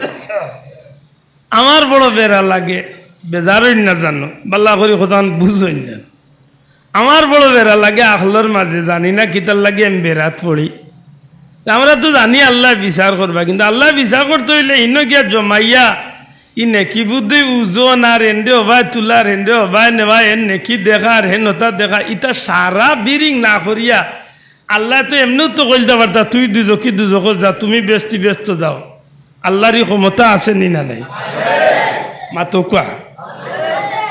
আমার বড় বেড়া লাগে, বেজার অইন না জানো, বালা করি কথাখান বুঝইন যেন। আমার বড় বেড়া লাগে আখলর মাঝে, জানি না কিতার লাগি আমি বেড়াত পড়ি। তে আমরা তো জানি আল্লায় বিচার করবা, কিন্তু আল্লায় বিচার করতে অইলে ইনো গিয়া জমাইয়া ই নেকি বুদ্ধি ওজন আর এন্ডে হবায় তুলা আর এন্ডে হবায় নেওয়া, এন নেকি দেখা আর হেন অতা দেখা, ইতা সারা বিরিং না করিয়া আল্লায় তো এমনেউ তো কইলতা পারতা, "তুই দুজখি দুজখো যা, তুমি বেহেস্তি বেহেস্তো যাও।" আল্লার ই ক্ষমতা আছে নি না নাই? মাতউক্কা।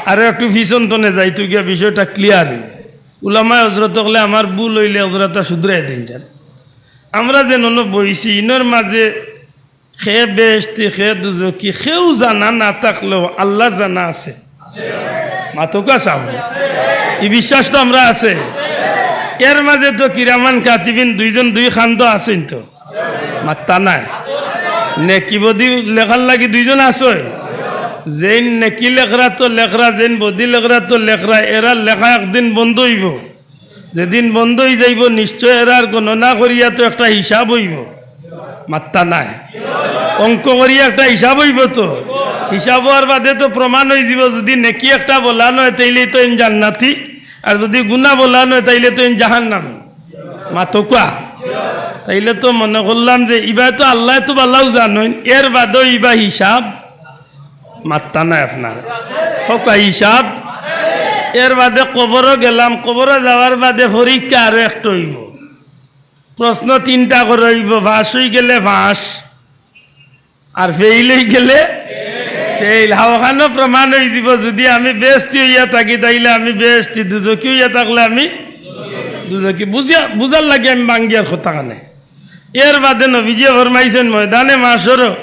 আরো একটু পিছন তনে যাইতো গিয়া বিষয়টা clear অইবো। উলামায়ে হজরত অকলে আমার ভুল অইলে হজরতটা শুধরাই দিন যান। আমরা যে নন বইছি, ইনর মাঝে কে বেহেস্তি, কে দুজখি, কেউ জানা না থাকলেও আল্লার জানা আছে। মাতউক্কা সাব। ই বিশ্বাস তো আমরার আছে। এর মাঝে তো কিরামান কাতিবিন দুইজন দুই খান্দ আছইন তো। মাত্তা নাই। নেকি বদি লেখার লাগি দুইজন আছইন। যেইন নেকি লেখরা তো লেখরা, যেইন বদি লেখরা তো লেখরা, এরার লেখা একদিন বন্ধ অইবো। যেদিন বন্ধ অইযাইবো, নিশ্চয় এরার গণনা করিয়া তো একটা হিসাব অইবো। মাত্তা নাই। অঙ্ক করিয়া একটা হিসাব অইবো তো। হিসাব অওয়ার বাদে তো প্রমাণ অইযিবো, যুদি নেকি একটা বলান অয়, তাইলে তো ইন জান্নাতি, আর যুদি গুনা বলান অয়, তাইলে তো ইন জাহান্নাম। মাতউক্কা। তাইলে তো মনে করলাম যে ইবায় তো আল্লায় তো ভালাউ জানইন, এর বাদেও ইবা হিসাব মাত্তা নাই আপনার। কউক্কা হিসাব। এর বাদে কবরো গেলাম, কবরো যাওয়ার বাদে পরীক্ষা আরো একটা অইবো। প্রশ্ন তিনটা করি অইবো, পাশ অইগেলে পাশ, আর ফেইল অইগেলে ফেইল। হ্যাঁ, অখানো প্রমাণ অইযিবো, যুদি আমি বেহেস্তি অইয়া থাকি, তাইলে আমি বেহেস্তি, দুজখি অইয়া থাকলে আমি দুজখি। বুঝিয়া, বুঝার লাগি আমি ভাঙ্গিয়ার কথাখানে। এর বাদে নবীজিয়ে ফরমাইছইন, ময়দানে মাশরো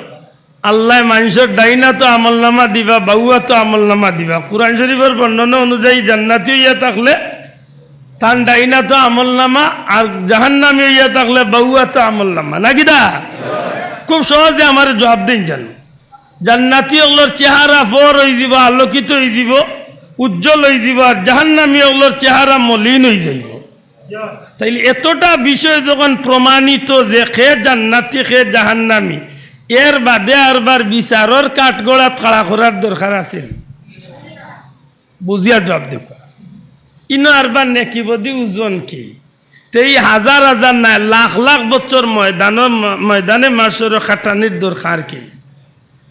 আল্লায় মানষর ডাইন আতো আমলনামা দিবা, বাউ আতো আমলনামা দিবা। কুরআন শরিফর বর্ণনা অনুযায়ী জান্নাতি অইয়া থাকলে তান ডাইন আতো আমলনামা, আর জাহান্নামি অইয়া থাকলে বাউ আতো আমলনামা। না কিতা? খুব সহজে আমারে জুয়াব দিন যান। জান্নাতি অকলর চেহারা ফর অইযিবো, আলোকিত অইযিবো, উজ্জ্বল অইযিবো, আর জাহান্নামি অকলর চেহারা মলিন অইযাইবো। তাইলে এতটা বিষয় যখন প্রমাণিত যে কে জান্নাতি, কে জাহান্নামি, এর বাদে আরবার বিচারর কাঠগড়াত খাড়া করার দরকার আছে নি? বুঝিয়া জুয়াব দেউক্কা। ইনো আরবার নেকি বদি ওজন কি? তে ই হাজার হাজার নায়, লাখ লাখ বছর ময়দানর ম-, ময়দানে মাশরো খাটানির দরকার কি?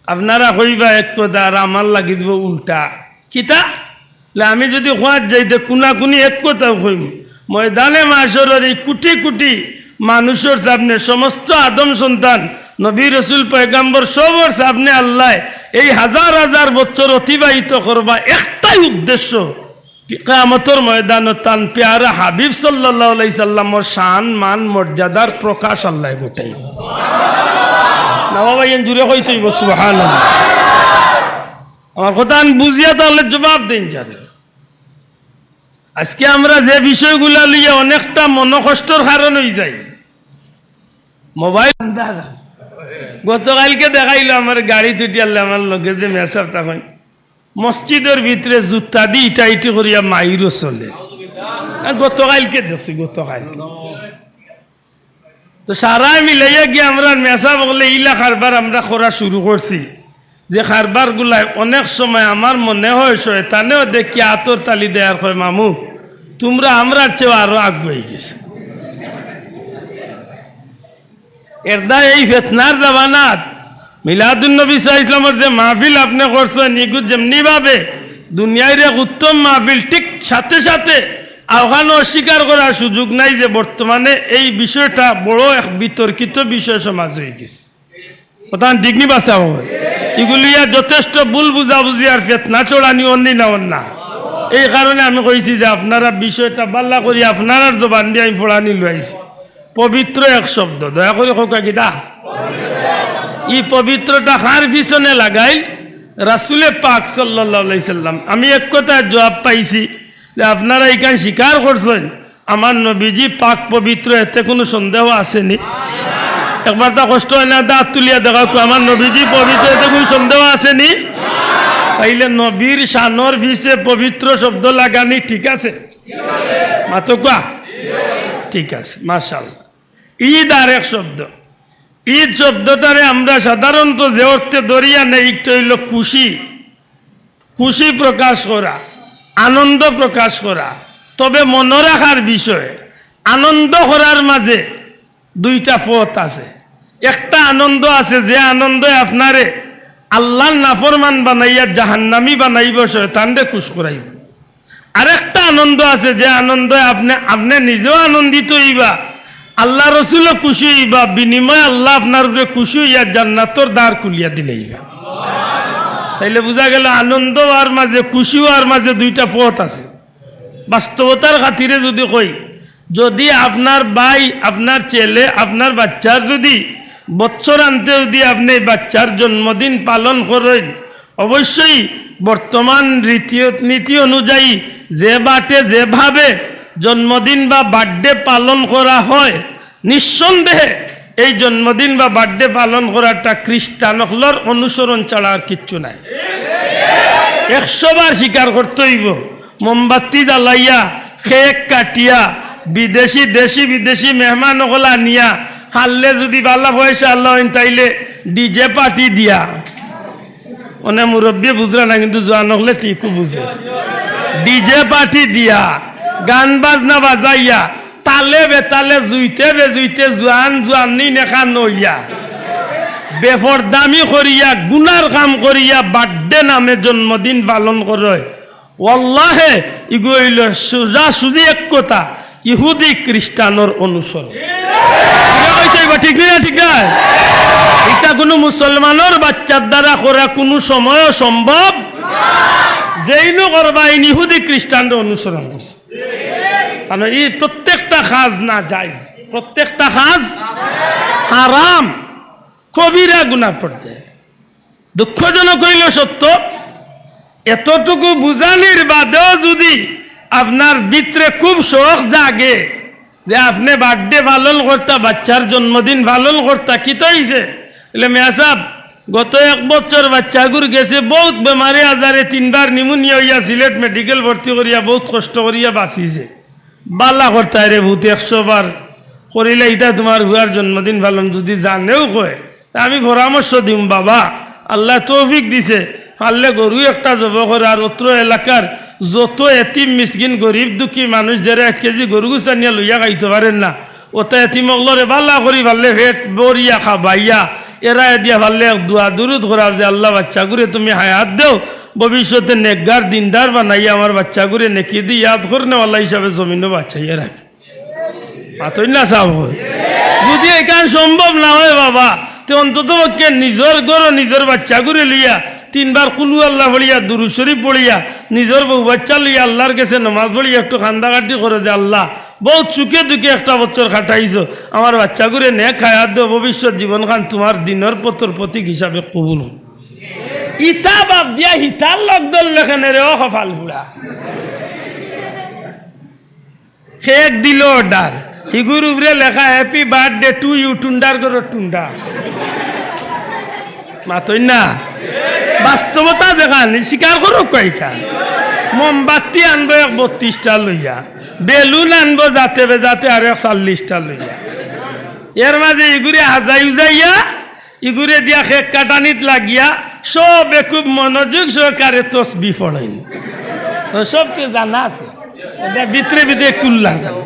আপনারা কইবা এক কথা, আর আমার লাগি দিবো উল্টা। কিতা? লে আমি যুদি কওয়াত যাই, তে কুনাকুনি এক কথাউ কইমু। ময়দানে মাশরর ই কুটি কুটি মানুষর সামনে, সমস্ত আদম সন্তান, নবী রসুল পয়গাম্বর সবর সামনে আল্লায় এই হাজার হাজার বছর অতিবাহিত করবা একটাই উদ্দেশ্য, কিয়ামতর ময়দানো তান পেয়ারা হাবিব সাল্লাল্লাহু আলাইহি সাল্লামর শান, মান, মর্যাদার প্রকাশ আল্লায় ঘটাইবা। না বাবা, ইন জুরে কইতে অইবো, সুবহানাল্লাহ। আমার কথাখান বুঝিয়া তাইলে জুয়াব দিন যান। আজকে আমরা যে বিষয়গুলা লইয়া অনেকটা মনকষ্টর কারণ অইযায়, মোবাইল। গতকাইলকে দেখাইলো আমার গাড়িত উঠিয়ারলে আমার লগে যে মেসাব থাকইন, মসজিদর ভিতরে জুতা দি ইটা ইটি করিয়া মাইরও চলের। আ, গতকাইলকে দেখছি, গতকাইলকে। তো সারায় মিলাইয়া গিয়া আমরার মেসাব অকলে ইলা কারবার আমরা করা শুরু করছি, যে কারবারগুলায় অনেক সময় আমার মনে হয় শয়তানেও দেখিয়া আতর তালি দেয় আর কয়, "মামু, তুমরা আমরার চেয়েও আরো আগুয়াই গেছো।" এরদায় এই ফেতনার জামানাত মিলাদুন নবী সাল্লাল্লাহু আলাইহি ওয়াসাল্লামর যে মাহফিল আপনে করছইন, ইগু যেমনি ভাবে দুনিয়ার এক উত্তম মাহফিল, ঠিক সাথে সাথে অখানও অস্বীকার করার সুযোগ নাই যে বর্তমানে এই বিষয়টা বড় এক বিতর্কিত বিষয় সমাজ অইগেছে। কথাখান ঠিক নি বা চাও? ইগু লইয়া যথেষ্ট ভুল বুঝাবুঝি আর ফেতনা ছড়ানি অর নি না অর না? এই কারণে আমি কইছি যে আপনারা বিষয়টা ভালা করি আপনারার জবান দিয়া আমি ফড়ানি লইয়া আইছি। পবিত্র এক শব্দ, দয়া করি কউক্কা কিতা? ই পবিত্রটা কার পিছনে লাগাইল? রাসুলে পাক সাল্লাল্লাহু আলাইহি সাল্লাম। আমি এক কথায় জুয়াব পাইছি যে আপনারা ইখান স্বীকার করছইন, আমার নবীজি পাক পবিত্র, এতে কুনু সন্দেহ আছে নি? একবারতা কষ্ট অয় না, আত তুলিয়া দেখাউক্কা, আমার নবীজি পবিত্র, এতে কুনু সন্দেহ আছে নি? তাইলে নবীর শানর পিছে পবিত্র শব্দ লাগানি ঠিক আছে? মাতউক্কা। ঠিক আছে, মাশাআল্লাহ। ঈদ আর এক শব্দ। ঈদ শব্দটারে আমরা সাধারণত যে অর্থে ধরিয়া নেই, একটা অইলো খুশি, খুশি প্রকাশ করা, আনন্দ প্রকাশ করা। তবে মনো রাখার বিষয়, আনন্দ করার মাঝে দুইটা পথ আছে। একটা আনন্দ আছে, যে আনন্দে আপনারে আল্লার নাফরমান বানাইয়া জাহান্নামী বানাইবো, শয়তানরে খুশ করাইবো। আরেকটা আনন্দ আছে, যে আনন্দে আপনে, আপনে নিজেও আনন্দিত অইবা, আল্লাহ রসুলও খুশি অইবা, বিনিময়ে আল্লাহ আপনার উপরে খুশি অইয়া জান্নাতর দ্বার খুলিয়া দিলাইবা। তাইলে বুঝা গেল, আনন্দ অওয়ার মাঝে, খুশি অওয়ার মাঝে দুইটা পথ আছে। বাস্তবতার খাতিরে যুদি কই, যুদি আপনার ভাই, আপনার ছেলে, আপনার বাচ্চার যুদি বৎসরান্তে যুদি আপনে বাচ্চার জন্মদিন পালন করইন, অবশ্যই বর্তমান রীতি নীতি অনুযায়ী যে বাটে যেভাবে জন্মদিন বা বার্থডে পালন করা হয়, নিঃসন্দেহে এই জন্মদিন বা বার্থডে পালন করাটা খ্রিস্টান অকলর অনুসরণ ছাড়া আর কিচ্ছু নাই। একশো বার স্বীকার করতে অইবো, মোমবাতি জ্বালাইয়া, কেক কাটিয়া, বিদেশি, দেশি বিদেশি মেহমান অকল আনিয়া, হারলে যুদি বালা পয়সা লইন, তাইলে ডিজে পার্টি দিয়া। অনে মুরব্বিয়ে বুঝরা না, কিন্তু জোয়ান অকলে ঠিকউ বুঝে। ডিজে পার্টি দিয়া, গান বাজনা বাজাইয়া, তালে বেতালে, জুইতে বেজুইতে, জোয়ান জোয়ানিন এখান অইয়া, বেপরদামি করিয়া, গুনার কাম করিয়া, বার্থডে নামে জন্মদিন পালন করে। ওয়াল্লাহে, ইগু অইলো সোজা সুজি এক কথা, ইহুদি খ্রিস্টানর অনুসরণ। ইটা কইতে অইবো, ঠিক নি না? ঠিক না? ইটা কুনু মুসলমানর বাচ্চার দ্বারা করা কুনু সময়ও সম্ভব। যেইনউ করবা, ইন ইহুদি খ্রিস্টানর অনুসরণ করছে। কারণ ই প্রত্যেকটা কাজ নাজাইজ, প্রত্যেকটা কাজ হারাম, কবিরা গুনার পর্যায়ে। দুঃখজনক অইলো সত্য, এতটুকু বুঝানির বাদেও যুদি আপনার ভিতরে খুব শখ জাগে যে আপনে বার্থডে পালন করতা, বাচ্চার জন্মদিন পালন করতা, কিতা অইছে? বলে, "মিয়া সাব, গত এক বছর বাচ্চাগুর গেছে বউত বেমারে আজারে, তিনবার নিউমোনিয়া অইয়া সিলেট মেডিকেল ভর্তি করিয়া বউত কষ্ট করিয়া বাঁচিছে।" বালা করতায় রে পুত, একশো বার করিলে ইটা তুমার পুয়ার জন্মদিন পালন যুদি জানেও কয়, তে আমি পরামর্শ দিমু, বাবা, আল্লায় তৌফিক দিছে, পারলে গরু একটা জবো করো, আর অত্র এলাকার যত এতিম মিসকিন গরিব দুঃখী মানুষ যেরা এক কেজি গরু গুস্তা নিয়া লইয়া খাইতো পারের না, অতা এতিম অকলরে বালা করি পারলে পেট ভরিয়া খাবাইয়া, এরা এদিয়া পারলে এক দোয়া দুরুদ করাও যে, "আল্লাহ, বাচ্চাগুরে তুমি হায়াত দেও, ভবিষ্যতে নেককার দিনদার বানাইয়া আমার বাচ্চাগুরে নেকিদি ইয়াদ করনেওয়ালা হিসাবে জমিনো বাঁচাইয়া রাখো।" মাতইন না সাব অকল। যুদি ইখান সম্ভব না অয় বাবা, তে অন্তত পক্ষে নিজর ঘরো নিজর বাচ্চাগুরে লইয়া তিনবার কুলহু আল্লাহ পড়িয়া, দুরুদ শরিফ পড়িয়া, নিজর বউ বাচ্চা লইয়া আল্লার গেছে নমাজ পড়িয়া একটু কান্দাকাটি করো যে, "আল্লাহ, বউত সুখে দুঃখে একটা বছর কাটাইছো, আমার বাচ্চাগুরে নেক হায়াত দেও, ভবিষ্যৎ জীবনখান তুমার দিনর পথর প্রতীক হিসাবে কবুল করো।" ইতা বাদ দিয়া হিতার লগ ধরলে কেনে রে, ও কপাল পুড়া। কেক দিলো অর্ডার, হিগুর উপরে লেখা, "Happy birthday to you, টুন্ডার ঘরর টুন্ডা।" মাতইন না, বাস্তবতা দেখান, স্বীকার করউক্কা ইখান। মোমবাতি আনবো এক বত্রিশটা লইয়া, বেলুন আনবো যাতে বেজাতে আর এক চল্লিশটা লইয়া। এর মাঝে ইগুরে হাজাই উজাইয়া ইগুরে দিয়া কেক কাটানিত লাগিয়া সবে খুব মনোযোগ সহকারে তসবি পড়ইন। তো সবকে জানা আছে। ইটা ভিতরে ভিতরে কুল্লা জানা।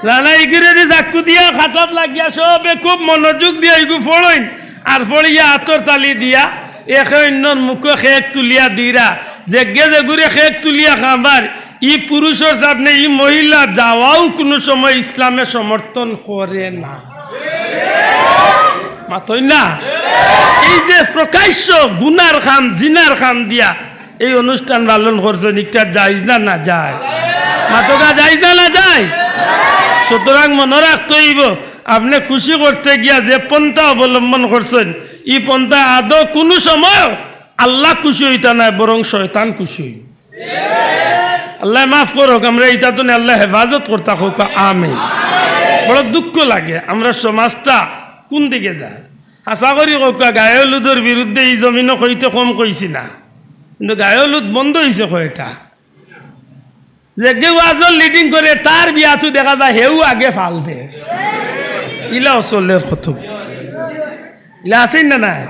জানা ইগুরে দি চাক্কু দিয়া কাটাত লাগিয়া সবে খুব মনোযোগ দিয়া ইগু পড়ইন। আর পড়িয়া আতর তালি দিয়া একে অইন্যর মুখো কেক তুলিয়া দিরা। যেগে যেগুরে কেক তুলিয়া খাবার ই পুরুষর সামনে ই মহিলা যাওয়াও কুনু সময় ইসলামে সমর্থন করে না। মাতইন না? এই যে প্রকাশ্য গুনার কাম, জিনার কাম দিয়া এই অনুষ্ঠান পালন করছইন, ইটা জায়েজ না নাজায়েজ? মাতউক্কা, জায়েজ না নাজায়েজ? সুতরাং মনো রাখতে অইবো, আপনে খুশি করতে গিয়া যে পন্থা অবলম্বন করছইন, ই পন্থা আদৌ কুনু সময় আল্লাহ খুশি অইতা নায়, বরং শয়তান খুশি অইবো। আল্লায় মাফ করউক, আমরা ইতা তনে আল্লায় হেফাজত করতা কউক্কা, আমিন। বড় দুঃখ লাগে, আমরার সমাজটা কুন দিকে যায়। হাছা করি কউক্কা, গায়ে হলুদর বিরুদ্ধে ই জমিনো কইতে কম কইছি না, কিন্তু গায়ে হলুদ বন্ধ অইছে কয়টা। যেগে ওয়াজর লিডিং করে, তার বিয়াত দেখা যায় হেউ আগে ফাল দে। ইলা অসলের কত, ইলা আছইন না নাই?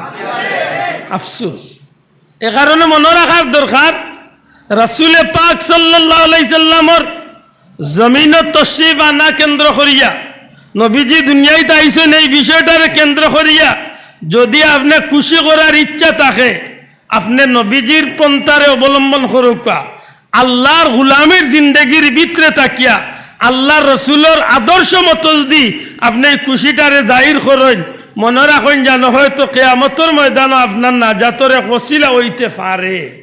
আফসোস। এ কারণে মনো রাখার দরকার, রাসূলে পাক সাল্লাল্লাহু আলাইহি সাল্লামর জমিনো তশরিফ আনা কেন্দ্র করিয়া, নবীজি দুনিয়াইত আইছইন এই বিষয়টারে কেন্দ্র করিয়া, যুদি আপনে খুশি করার ইচ্ছা থাকে, আপনে নবীজির পন্থারে অবলম্বন করউক্কা, আল্লার গুলামির জিন্দেগির ভিতরে থাকিয়া আল্লার রসুলর আদর্শ মতো যুদি আপনে ই খুশিটারে জাহির করইন, মনো রাখইন যেন হয়তো কিয়ামতর ময়দানো আপনার নাজাতর এক ওসিলা অইতে পারে।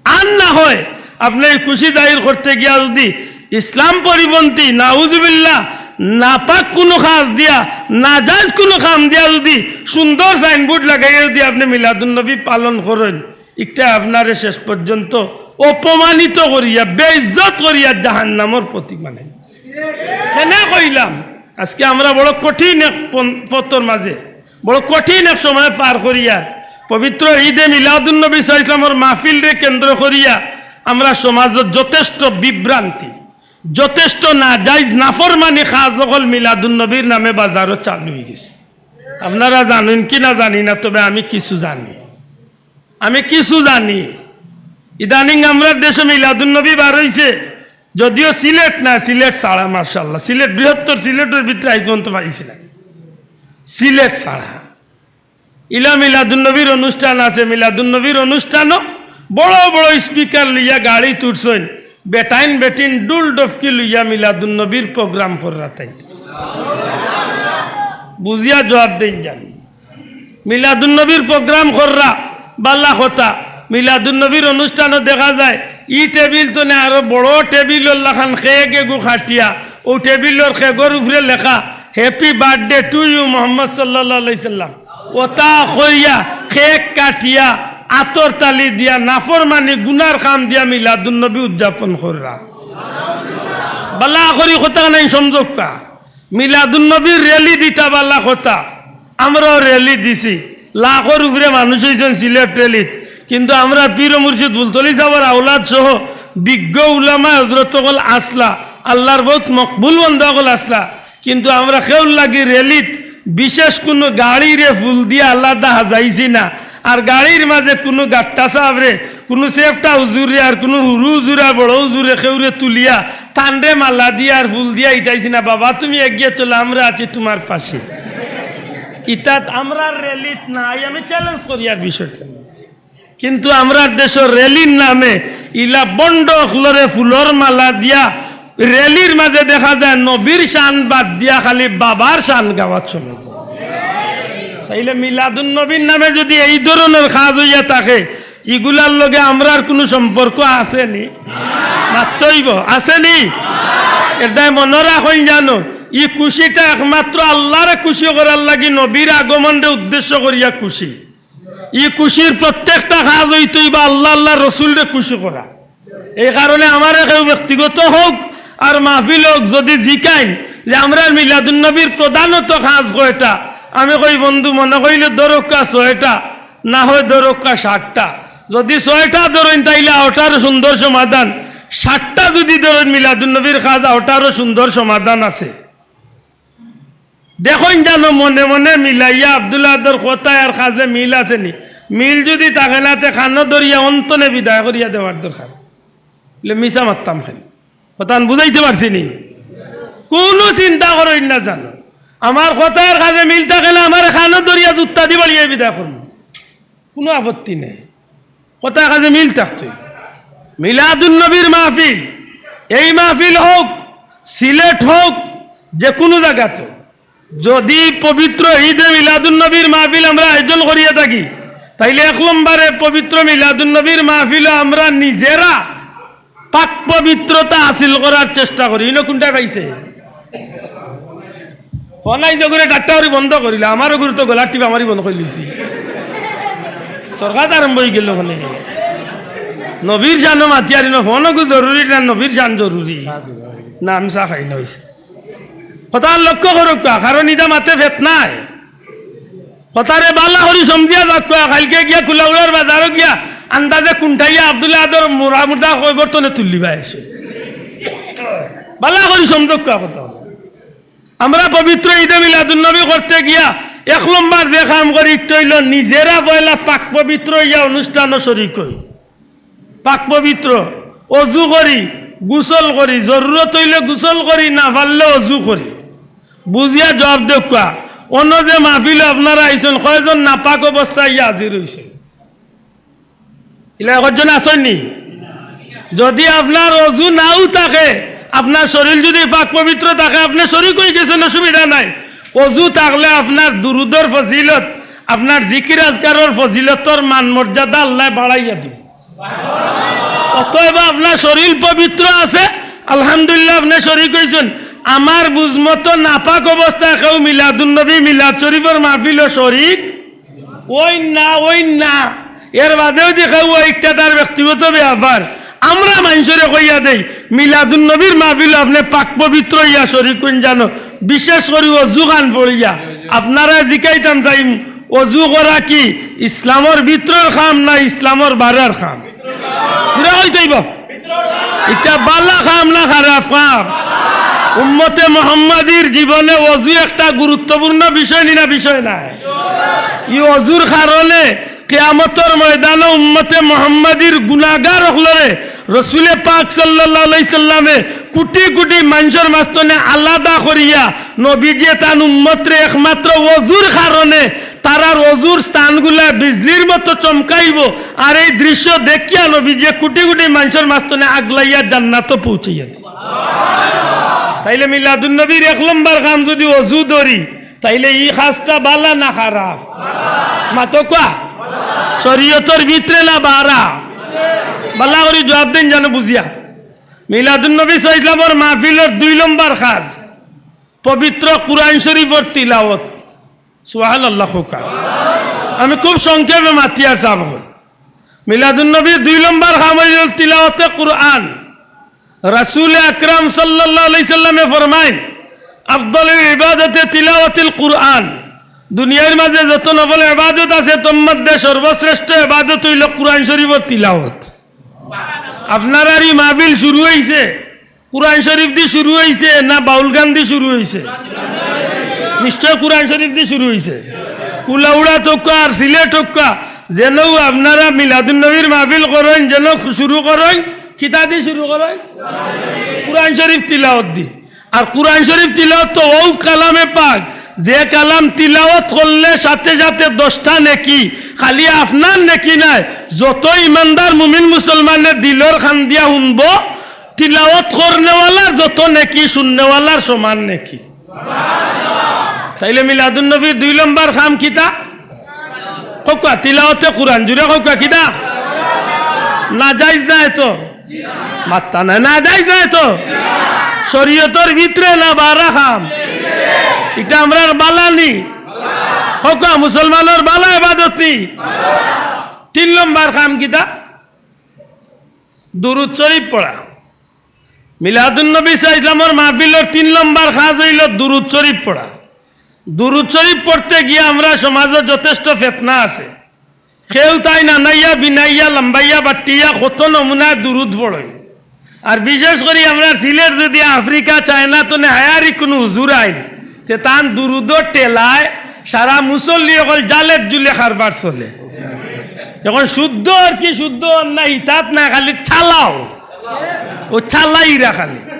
আর না হয় আপনে ই খুশি জাহির করতে গিয়া যুদি ইসলাম পরিপন্থী, নাউজুবিল্লাহ, নাপাক কুনু কাজ দিয়া, নাজায়েজ কুনু কাম দিয়া যুদি সুন্দর সাইনবোর্ড লাগাইয়া যুদি আপনে মিলাদুন্নবী পালন করইন, ইটা আপনারে শেষ পর্যন্ত অপমানিত করিয়া, বেইজ্জত করিয়া জাহান্নামর প্রতীক বানাইবো। কেনে কইলাম, আজকে আমরা বড় কঠিন এক পন-, পথর মাঝে, বড় কঠিন এক সময় পার করিয়ার। পবিত্র ঈদে মিলাদুন্নবী সাল্লাল্লাহু আলাইহি ওয়াসাল্লামর মাহফিলরে কেন্দ্র করিয়া আমরা সমাজত যথেষ্ট বিভ্রান্তি, যথেষ্ট নাজাইজ নাফরমানি কাজ অকল মিলাদুন্নবীর নামে বাজারো চালু অইগেছে। আপনারা জানইন কি না জানি না, তবে আমি কিছু জানি। আমি কিছু জানি। ইদানিং আমরার দেশো মিলাদুন্নবী বার অইছে, যদিও সিলেট না, সিলেট ছাড়া, মাশাআল্লাহ, সিলেট, বৃহত্তর সিলেটর ভিতরে আইজ পর্যন্ত পাইছি না, সিলেট ছাড়া। ইলা মিলাদুন্নবীর অনুষ্ঠান আছে, মিলাদুন্নবীর অনুষ্ঠানো বড় বড় স্পিকার লইয়া গাড়িত উঠছইন, বেটাইন বেটিন ডুল ডফকি লইয়া মিলাদুন্নবীর প্রোগ্রাম কররা তাইন। বুঝিয়া জবাব দেইন জানি। মিলাদুন্নবীর প্রোগ্রাম কররা, বালা কথা। মিলাদুন্নবীর অনুষ্ঠানো দেখা যায়, ই টেবিল তনে আরো বড় টেবিলর লাখান কেক এগু কাটিয়া, অউ টেবিলর কেকর উপরে লেখা, "Happy birthday to you, Mohammad সাল্লাল্লাহু আলাইহি সাল্লাম।" অতা কইয়া, কেক কাটিয়া, আতর তালি দিয়া, নাফরমানি গুনার কাম দিয়া মিলাদুন্নবী উদযাপন কররা। বালা করি কথা নাই সমঝউক্কা। মিলাদুন্নবীর র‍্যালি দিতা বালা কথা, আমরাও র‍্যালি দিছি, লাখর উপরে মানুষ অইছইন সিলেট র‍্যালিত, কিন্তু আমরার পীর ও মুর্শিদ ফুলতলি সাবর আওলাদ সহ বিজ্ঞ উলামা হজরত অকল আছলা, আল্লার বউত মকবুল বন্দা অকল আছলা, কিন্তু আমরা কেউর লাগি র‍্যালিত বিশেষ কুনু গাড়িরে ফুল দিয়া আলাদা হাজাইছি না। আর গাড়ির মাঝে কুনু গাট্টা সাবরে, কুনু সেফটা হুজুররে আর কুনু হুরু হুজুর আর বড় হুজুররে কেউরে তুলিয়া তানরে মালা দিয়া আর ফুল দিয়া ইটাইছি না, "বাবা, তুমি এগিয়ে চলো, আমরা আছি তোমার পাশে।" ইতাত আমরার র‍্যালিত নাই, আমি চ্যালেঞ্জ করিয়ার বিষয়টা। কিন্তু আমরার দেশর র‍্যালির নামে ইলা বন্ড অকলরে ফুলর মালা দিয়া র‍্যালির মাঝে দেখা যায় নবীর শান বাদ দিয়া খালি বাবার শান গাওয়াত শোনা যায়। তাইলে মিলাদুন্নবীর নামে যুদি এই ধরনর কাজ অইয়া থাকে, ইগুলার লগে আমরার কুনু সম্পর্ক আছে নি? মাততে অইবো, আছে নি? এরদায় মনো রাখইন জানো, ই খুশিটা একমাত্র আল্লারে খুশি করার লাগি, নবীর আগমনরে উদ্দেশ্য করিয়া খুশি। ই খুশির প্রত্যেকটা কাজ অইতো অইবা আল্লা, আল্লার রসুলরে খুশি করা। এই কারণে আমারে কেউ ব্যক্তিগত হউক আর মাহফিল হউক, যুদি জিকাইন যে আমরার মিলাদুন্নবীর প্রধানত কাজ কয়টা, আমি কই, "বন্ধু, মনে কইলে ধরউক্কা ছয়টা, না হয় ধরউক্কা সাতটা।" যুদি ছয়টা ধরইন, তাইলে অটারও সুন্দর সমাধান। সাতটা যুদি ধরইন মিলাদুন্নবীর কাজ, অটারও সুন্দর সমাধান আছে। দেখইন জানো, মনে মনে মিলাইয়া আব্দুল আহাদর কথায় আর কাজে মিল আছে নি? মিল যুদি থাকে না, তে কানো ধরিয়া অন্তনে বিদায় করিয়া দেওয়ার দরকার। বলে, "মিছা মাততাম কেনে?" কথাখান বুঝাইতে পারছি নি? কুনু চিন্তা করইন না জানো, আমার কথায় আর কাজে মিল থাকে না, আমারে কানো ধরিয়া জুত্তা দি বাড়িয়া বিদায় করমু, কুনু আপত্তি নাই। কথায় কাজে মিল থাকতে। মিলাদুন্নবীর মাহফিল, এই মাহফিল হউক, সিলেট হউক, যে কুনু জাগাত, যুদি পবিত্র ঈদে মিলাদুন্নবীর মাহফিল আমরা আয়োজন করিয়া থাকি, তাইলে এক নম্বরে পবিত্র মিলাদুন্নবীর মাহফিলো আমরা নিজেরা পাক পবিত্রতা হাসিল করার চেষ্টা করি। ইনো কুনটায় পাইছে? ফোন আইছে করে ডাক্তারি বন্ধ করিলা, আমারও গুরু তো গলার টিপা মারি বন্ধ করিলিছি। সরকার আরম্ভ অইগেল ওখানে। নবীর শানো মাতিয়ারি না, ফোনও জরুরি না, নবীর শান জরুরি। না, আমি চা খাই না অইছে। কথা লক্ষ্য করউক্কা, কারণ ইটা মাতে ফেতনায়। কথারে বালা করি সমঝিয়া যাউক্কা, কাইলকে গিয়া কুলাউড়ার বাজারো গিয়া আন্দাজে কুন্ঠাইয়া আব্দুল আহাদর মুড়া মুড়া কবর তনে তুলিবা এসে। বালা করি সমঝউক্কা কথা। আমরা পবিত্র ঈদে মিলাদুন্নবী করতে গিয়া এক নম্বর যে কাম করি, ইটা অইলো নিজেরা পয়লা পাক পবিত্র অইয়া অনুষ্ঠানো শরিক অই। পাক পবিত্র, অজু করি, গোসল করি, জরুরত অইলে গোসল করি, না পারলে অজু করি। বুঝিয়া জবাব দেউক্কা, অনো যে মাহফিলো আপনারা আইছইন, কয়জন নাপাক অবস্থায় আইয়া হাজির অইছইন? ইলা একজন আছইন নি? যুদি আপনার অজু নাও থাকে, আপনার শরীর যদি পাক পবিত্র থাকে, আপনে শরিক অইগেছইন, অসুবিধা নাই। অজু থাকলে আপনার দুরুদর ফজিলত, আপনার জিকির আজকারর ফজিলতর মান মর্যাদা আল্লায় বাড়াইয়া দিবো। অতএব আপনার শরীর পবিত্র আছে, আলহামদুলিল্লাহ, আপনে শরিক অইছইন। আমার বুঝমতো নাপাক অবস্থায় কেউ মিলাদুন্নবী, মিলাদ শরিফর মাহফিলো শরিক অইন না, অইন না। এর বাদেও দেখা অয়, ইটা তার ব্যক্তিগত ব্যাপার। আমরা মানষরে কইয়া দেই, মিলাদুন্নবীর মাহফিলো আপনে পাক পবিত্র অইয়া শরিক অইন জানো, বিশেষ করি অজু খান পড়িয়া। আপনারারে জিকাইতাম চাইমু, অজু করা কি ইসলামর ভিতরর কাম না ইসলামর বারর কাম? পুরা কইতাম অইবো। ইটা বালা কাম না খারাপ কাম? উম্মতে মোহাম্মদীর জীবনে অজু একটা গুরুত্বপূর্ণ বিষয় নি না, বিষয় নায়? ই অজুর কারণে কিয়ামতর ময়দানো উম্মতে মোহাম্মদীর গুনাগার অকলরে রসুলে পাক সাল্লাল্লাহু আলাইহি সাল্লামে কুটি কুটি মানষর মাঝখানে আলাদা করিয়া নবীজিয়ে তান উম্মতরে একমাত্র অজুর কারণে তারার অজুর স্থানগুলা বিজলির মতো চমকাইবো। আর এই দৃশ্য দেখিয়া নবীজিয়ে কুটি কুটি মানষর মাঝখানে আগলাইয়া জান্নাতো পৌঁছাইয়া দিবো। তাইলে মিলাদুন্নবীর এক নম্বর কাম যদি অজু ধরি, তাইলে ই কাজটা বালা না খারাপ? মাতো কউক্কা। শরিয়তর ভিতরে না বারা? বালা করি জুয়াব দেইন জানো বুঝিয়া। মিলাদুন্নবী সাল্লাল্লাহু আলাইহি ওয়াসাল্লামর মাহফিলর দুই নম্বর কাজ পবিত্র কুরআন শরিফর তিলাওয়াত। সুবহানাল্লাহ কউক্কা। আমি খুব সংক্ষেপে মাতিয়ার সাব অকল। মিলাদুন্নবীর দুই নম্বর কাম অইলো তিলাওয়াতে কুরআন। রাসুলে আকরাম সাল্লাল্লাহু আলাইহি সাল্লামে ফরমাইন, "আফদালুল ইবাদাতে তিলাওয়াতুল কুরআন।" দুনিয়ার মাঝে যত নফল ইবাদত আছে, তার মধ্যে সর্বশ্রেষ্ঠ ইবাদত অইলো কুরআন শরিফর তিলাওয়াত। আপনারার ই মাহফিল শুরু অইছে, কুরআন শরিফ দি শুরু অইছে না বাউল গান দি শুরু অইছে? নিশ্চয় কুরআন শরিফ দি শুরু অইছে। কুলাউড়া তউক্কা আর সিলেট তউক্কা, যেনউ আপনারা মিলাদুন্নবীর মাহফিল করইন, যেন শুরু করইন, কিতা দি শুরু করইন? কুরআন শরিফ তিলাওয়াত দি। আর কুরআন শরিফ তিলাওয়াত তো অউ কালামে পাক, যে কালাম তিলাওয়াত করলে সাথে সাথে দশটা নেকি, খালি আপনার নেকি নায়, যত ইমানদার মুমিন মুসলমানে দিলর কান দিয়া হুনবো, তিলাওয়াত করনেওয়ালার যত নেকি, শুননেওয়ালার সমান নেকি। তাইলে মিলাদুন্নবীর দুই নম্বর কাম কিতা? কউক্কা, তিলাওয়াতে কুরআন। জুরে কউক্কা, কিতা? নাজাইজ নায় তো? মাত্তা নায়, নাজাইজ নায় তো? শরিয়তর ভিতরে না বারা কাম? ইটা আমরার বালা নি? কউক্কা, মুসলমানর বালা ইবাদত নি? তিন নম্বর কাম কিতা? দুরুদ শরিফ পড়া। মিলাদুন্নবী সাল্লাল্লাহু আলাইহি ওয়াসাল্লামর মাহফিলর তিন নম্বর কাজ অইলো দুরুদ শরিফ পড়া। দুরুদ শরিফ পড়তে গিয়া আমরার সমাজো যথেষ্ট ফেতনা আছে। কেউ তাইন আনাইয়া বিনাইয়া লম্বাইয়া বাট্টিয়া কত নমুনায় দুরুদ পড়ইন। আর বিশেষ করি আমরার সিলেট যদি আফ্রিকা, চায়না তনে হায়ারি কুনু হুজুর আইন, তে তান দুরুদর ঠেলায় সারা মুসল্লি অকল জালের জুলে কারবার চলে। অখন শুদ্ধ আর কি শুদ্ধ অর না, হিতাত না, খালি চালাও। অউ চালাইরা খালি।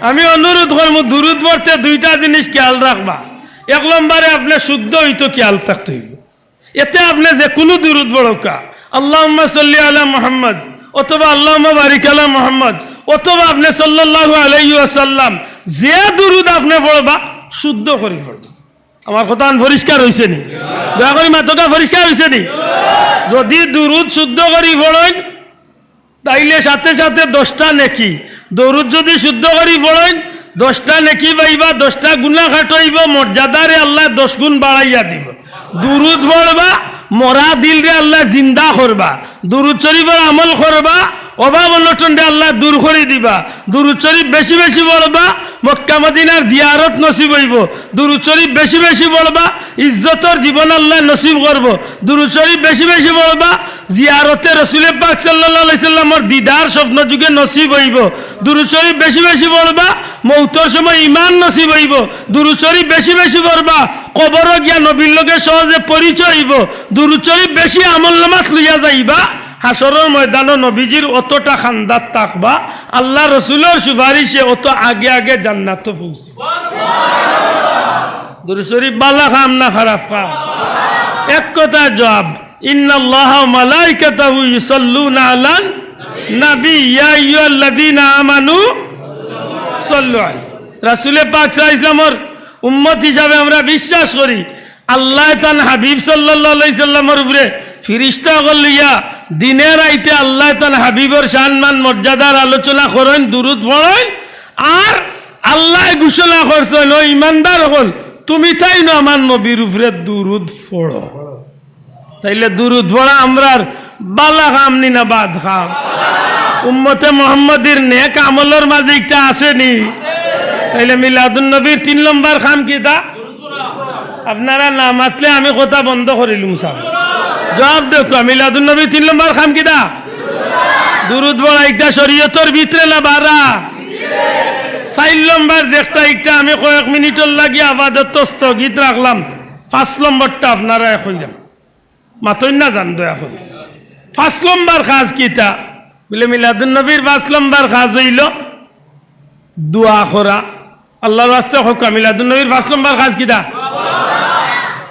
আমি অনুরোধ করমু, দুরুদ পড়তে দুইটা জিনিস খিয়াল রাখবা। এক নম্বরে আপনে শুদ্ধ অইতো খিয়াল রাখতে অইবো। এতে আপনে যেকুনু দুরুদ পড়উক্কা, আল্লাহুম্মা সাল্লি আলা মুহাম্মদ অথবা আল্লাহুম্মা বারিক আলা মুহাম্মদ অথবা আপনে সাল্লাল্লাহু আলাইহি ওয়াসাল্লাম, যে দুরুদ আপনে পড়বা, শুদ্ধ করি পড়বা। আমার কথাখান পরিষ্কার অইছে নি? দয়া করি মাতউক্কা, পরিষ্কার অইছে নি? যদি দুরুদ শুদ্ধ করি পড়ইন, তাইলে সাথে সাথে দশটা নেকি। দুরুদ যদি শুদ্ধ করি পড়ইন, দশটা নেকি পাইবা, দশটা গুনা কাটইবো, মর্যাদারে আল্লায় দশ গুণ বাড়াইয়া দিবো। দুরুদ পড়বা, মরা দিলরে আল্লায় জিন্দা করবা। দুরুদ শরিফর আমল করবা, অভাব অনটনরে আল্লায় দূর করি দিবা। দুরুদ শরিফ বেশি বেশি পড়বা, মক্কা মদিনার জিয়ারত নসিব অইবো। দুরুদ শরিফ বেশি বেশি পড়বা, ইজ্জতর জীবন আল্লায় নসিব করবো। দুরুদ শরিফ বেশি বেশি পড়বা, জিয়ারতে রসুলে পাক সাল্লাল্লাহু আলাইহি সাল্লামর দিদার স্বপ্ন যুগে নসিব অইবো। দুরুদ শরিফ বেশি বেশি পড়বা, মউতর সময় ইমান নসিব অইবো। দুরুদ শরিফ বেশি বেশি পড়বা, কবরো গিয়া নবীর লগে সহজে পরিচয় অইবো। দুরুদ শরিফ বেশি আমলনামাত লইয়া যাইবা, হাশরর ময়দানো নবীজির অতটা খান্দাত থাকবা, আল্লার রসুলর সুপারিশে অত আগে আগে জান্নাতো পৌঁছবা। দুরুদ শরিফ বালা কাম না খারাপ কাম? এক কথায় জুয়াব, ইন্নাল্লাহা ওয়া মালাইকাতাহু ইউসাল্লুনা আলান নাবী, ইয়া আইয়ুহাল্লাযীনা আমানু সাল্লু আলাইহি। রাসূলে পাক সাল্লাল্লাহু আলাইহি ওয়াসাল্লামর উম্মত হিসাবে আমরা বিশ্বাস করি, আল্লায় তান হাবিব সাল্লাল্লাহু আলাইহি সাল্লামর উপরে ফিরিস্তা অকল লইয়া দিনে রাইতে আল্লায় তান হাবিবর শান মান মর্যাদার আলোচনা করইন, দুরুদ পড়ইন। আর আল্লায় ঘোষণা করছইন, "ও ইমানদার অকল, তুমি তাইন আমার নবীর উপরে দুরুদ পড়ো।" তাইলে দুরুদ পড়া আমরার বালা কাম নি না বাদ কাম? উম্মতে মুহাম্মদীর নেক আমলর মাঝে একটা আছে নি? তাইলে মিলাদুন নবীর তিন নম্বর কাম কিতা? আপনারা না মাতলে আমি কথা বন্ধ করিলুম সাব। জবাব দেউক্কা, মিলাদুন নবীর তিন নম্বর কাম কিতা? দুরুদ পড়া। একটা শরীয়তর ভিতরে না বারা? চাইর নম্বর যেটা, একটা আমি কয়েক মিনিটর লাগি আপাতত স্থগিত রাখলাম, পাঁচ নম্বরটা আপনারারে কইরাম। মাতইন না জান দয়া করি। পাঁচ নম্বর কাজ কিতা? বলে মিলাদুন নবীর পাঁচ নম্বর কাজ অইলো দোয়া করা। আল্লার ওয়াস্তে কউক্কা, মিলাদুন নবীর পাঁচ নম্বর কাজ কিতা?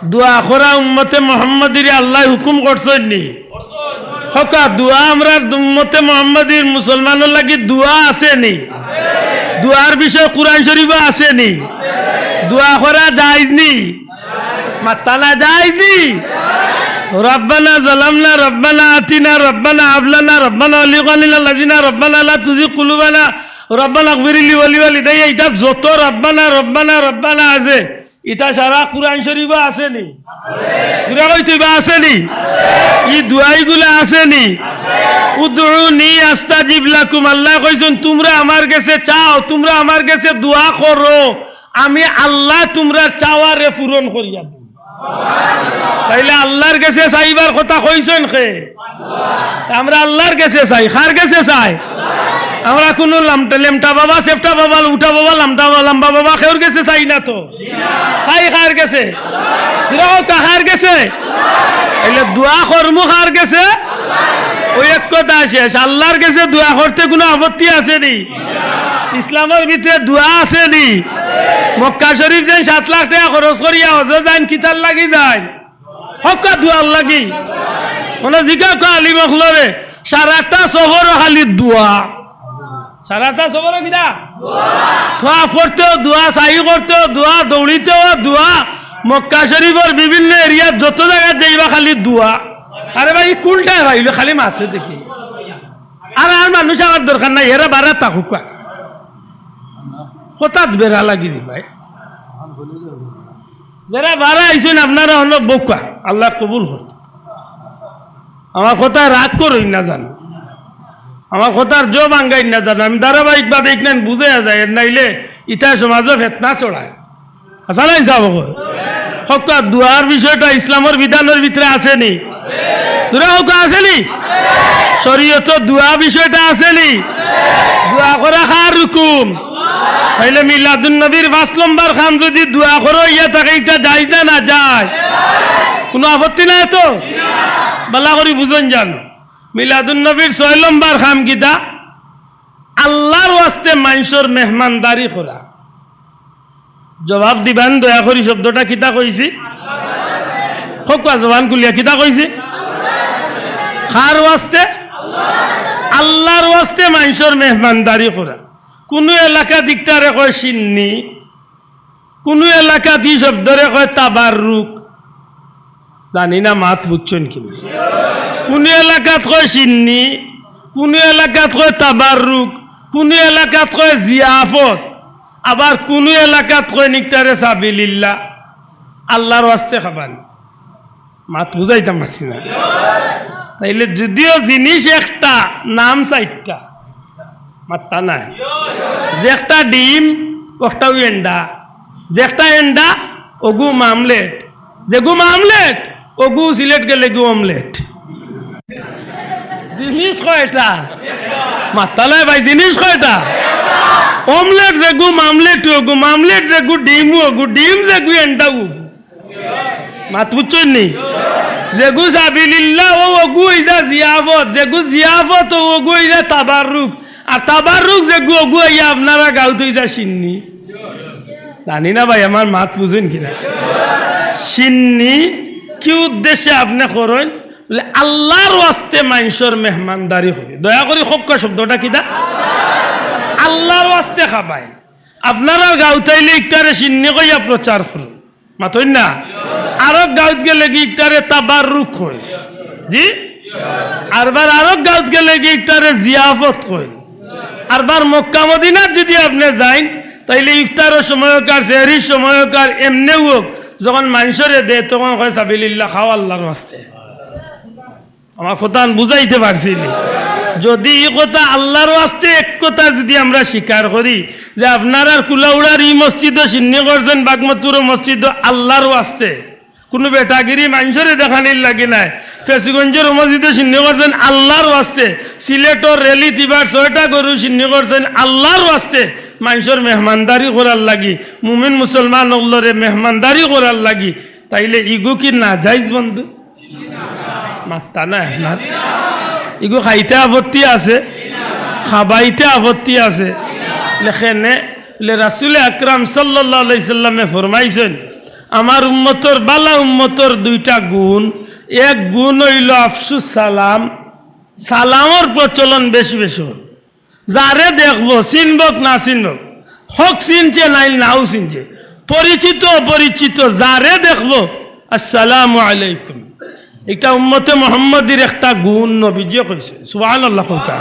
দোয়া করা। উম্মতে মুহাম্মদীরে আল্লায় হুকুম করছইন নি? কউক্কা, দোয়া আমরার উম্মতে মুহাম্মদীর মুসলমানর লাগি দোয়া আছে নি? দোয়ার বিষয় কুরআন শরীফো আছে নি? দোয়া করা জায়েজ নি? মাত্তা না জায়েজ নি? রব্বানা যালামনা, রব্বানা আতিনা, রব্বানা হাব লানা, রব্বানা ওয়া লিইখওয়ানিনা আল্লাযিনা, রব্বানা লা তুযিগ কুলুবানা, রব্বানা ইগফিরলি ওয়া লিওয়ালিদাইয়া, ইতা যত রব্বানা, রব্বানা, রব্বানা আছে, ইতা সারা কুরআন শরীফো আছে নি? জুরে কইতো ইবা আছে নি? ই দোয়াইগুলা আছে নি? উদউনি আস্তাজিব লাকুম, আল্লায় কইছইন, "তুমরা আমার গেছে চাও, তুমরা আমার গেছে দোয়া করো, আমি আল্লায় তুমরার চাওয়ারে পূরণ করিয়া দিমু।" তাইলে আল্লার গেছে চাইবার কথা কইছইন কে? আমরা আল্লার গেছে চাই। কার গেছে চাই? আমরা কুনু লামটা, লেমটা বাবা, চেপটা বাবা, উঠা বাবা, লামটা বাবা, লাম্বা বাবা, কেউর গেছে চাই না তো। চাই কার গেছে? জুরে কউক্কা, কার গেছে? তাইলে দোয়া করমু কার গেছে? ওই এক কথা শেষ। আল্লার গেছে দোয়া করতে কুনু আপত্তি আছে নি? ইসলামর ভিতরে দোয়া আছে নি? মক্কা শরীফ যেন সাত লাখ টেকা খরচ করিয়া হজো যাইন, কিতার লাগি যাইন? কউক্কা, দোয়ার লাগি। মানে জিগাউক্কা আলিম অকলরে, সারাটা সফরো খালি দোয়া। সারাটা সফরো কিতা? তোয়াফ করতেও দোয়া, সাই করতেও দোয়া, দৌড়িতেও দোয়া, মক্কা শরীফর বিভিন্ন এরিয়াত যত জাগাত যাইবা খালি দোয়া। আরে ভাই, ই কুনটায় ভাই অইলো খালি মাতে দেখি। আর, আর মানুষ আমার দরকার নাই, এরা বারা থাকউক্কা। কথাত বেড়া লাগি দি ভাই। যেরা বারা আইছইন আপনারা অনো বউক্কা, আল্লায় কবুল করউক। আমার কথায় রাগ করইন না জানো, আমার কথার জো ভাঙ্গাইন না জানো। আমি ধারাবাহিকভাবে ইখান বুঝাইয়া যাই, এর নাইলে ইতা সমাজো ফেতনা ছড়ায়। হাছা নায় সাব? কউক্কা, দোয়ার বিষয়টা ইসলামর বিধানর ভিতরে আছে নি? জুরে কউক্কা, আছে নি? শরীয়তো দোয়া বিষয়টা আছে নি? দোয়া করা কার হুকুম? তাইলে মিলাদুন নবীর পাঁচ নম্বর কাম যুদি দোয়া করা অইয়া থাকে, ইটা জায়েজ না নাজায়েজ? কুনু আপত্তি নাই তো? বালা করি বুঝইন জানো। মিলাদুন নবীর ছয় নম্বর কাম কিতা? আল্লার ওয়াস্তে মানষর মেহমানদারি করা। জবাব দিবান দয়া করি, শব্দটা কিতা কইছি? কউক্কা জবান খুলিয়া, কিতা কইছি? কার ওয়াস্তে? আল্লার ওয়াস্তে মানষর মেহমানদারি করা। কুনু এলাকাত ইকটারে কয় শিন্নি, কুনু এলাকাত ই শব্দরে কয় তাবাররুক। জানি না মাত বুঝছইন কিনা। কুনু এলাকাত কয় শিন্নি, কুনু এলাকাত কয় তাবাররুক, কুনু এলাকাত কয় জিয়াফত, আবার কুনু এলাকাত কয় নিকটারে সাবিলিল্লাহ, আল্লার ওয়াস্তে খাবানি। মাত বুঝাইতাম পারছি না। তাইলে যুদিও জিনিস একটা, নাম চাইরটা, মাত্তা নাই। যে একটা ডিম, অটাউ এন্ডা। যে একটা এন্ডা, অগু মামলেট। যেগু মামলেট, অগু সিলেট গেলেগু অমলেট। জিনিস কয়টা? মাত্তা নাই ভাই, জিনিস কয়টা? অমলেট যেগু মামলেট অগু, মামলেট যেগু ডিম অগু, ডিম যেগু এন্ডা অগু। মাত বুঝছইন নি? যেগু সাবিলিল্লাহ, অউ অগু অইযা জিয়াফত, যেগু জিয়াফত, অউ অগু অইযা তাবাররুক, আর তাবাররুক যেগু, অগু অইয়া আপনারা গাউত অইযা শিন্নি। জানি না ভাই, আমার মাত বুঝইন কিনা। শিন্নি কি উদ্দেশ্যে আপনে করইন? বলে, আল্লার ওয়াস্তে মানষর মেহমানদারি করি। দয়া করি কউক্কা শব্দটা কিতা? আল্লার ওয়াস্তে খাবাইন। আপনারার গাঁওত আইলে ইকটারে শিন্নি কইয়া প্রচার করইন, মাতইন না? আরক গাঁওত গেলেগি ইকটারে তাবাররুক কইন, জি? আরবার আরক গাঁওত গেলেগি ইকটারে জিয়াফত কইন। আরবার মক্কা মদিনাত যুদি আপনে যাইন, তাইলে ইফতারর সময় অউক আর সেহরির সময় অউক আর এমনেউ অউক, যখন মানষরে দেয়, তখন কয়, "সাবিলিল্লাহ, খাও আল্লার ওয়াস্তে।" আমার কথাখান বুঝাইতে পারছি নি? যুদি ই কথা আল্লার ওয়াস্তে এক কথা যুদি আমরা স্বীকার করি যে আপনারার কুলাউড়ার ই মসজিদো শিন্নি করছইন, বাগমতপুরর মসজিদো আল্লার ওয়াস্তে, কুনু বেটাগিরি মানষরে দেখানির লাগি নায়, ফেঞ্চুগঞ্জর মসজিদো শিন্নি করছইন আল্লার ওয়াস্তে, সিলেটর রেলিত ইবার ছয়টা গরু শিন্নি করছইন আল্লার ওয়াস্তে, মানষর মেহমানদারি করার লাগি, মুমিন মুসলমান অকলরে মেহমানদারি করার লাগি, তাইলে ইগু কি নাজাইজ বন্ধু? মাত্তা নাই আপনার। ইগু খাইতে আপত্তি আছে, খাবাইতে আপত্তি আছে। লেখেনে, লে রাসুলে আকরাম সাল্লাল্লাহু আলাইহি সাল্লামে ফরমাইছইন, "আমার উম্মতর, বালা উম্মতর দুইটা গুণ, এক গুণ অইলো আফসুস সালাম, সালামর প্রচলন বেশি বেশি অইলো।" যারে দেখবো, চিনবো কি না চিনবো, হক চিনছে নাইলে নাও চিনছে, পরিচিত অপরিচিত, যারে দেখবো, "আসসালামু আলাইকুম।" ইটা উম্মতে মুহাম্মদীর একটা গুণ, নবীজিয়ে কইছইন। সুবহানাল্লাহ কউক্কা।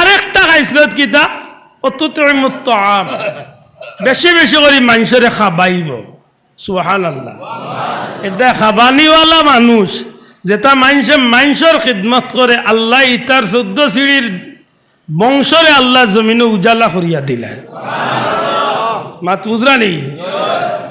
আরেকটা খাইছলত কিতা? "ওয়া তুতইমুত তাআম।" বেশি বেশি করি মানষরে খাবাইবো। সুবহানাল্লাহ। ইটা খাবানিওয়ালা মানুষ, যেটা মানষে মানষর খিদমত করে, আল্লায় ইতার চৌদ্দ সিঁড়ির বংশরে আল্লায় জমিনো উজালা করিয়া দিলা। মাত বুঝরা নি?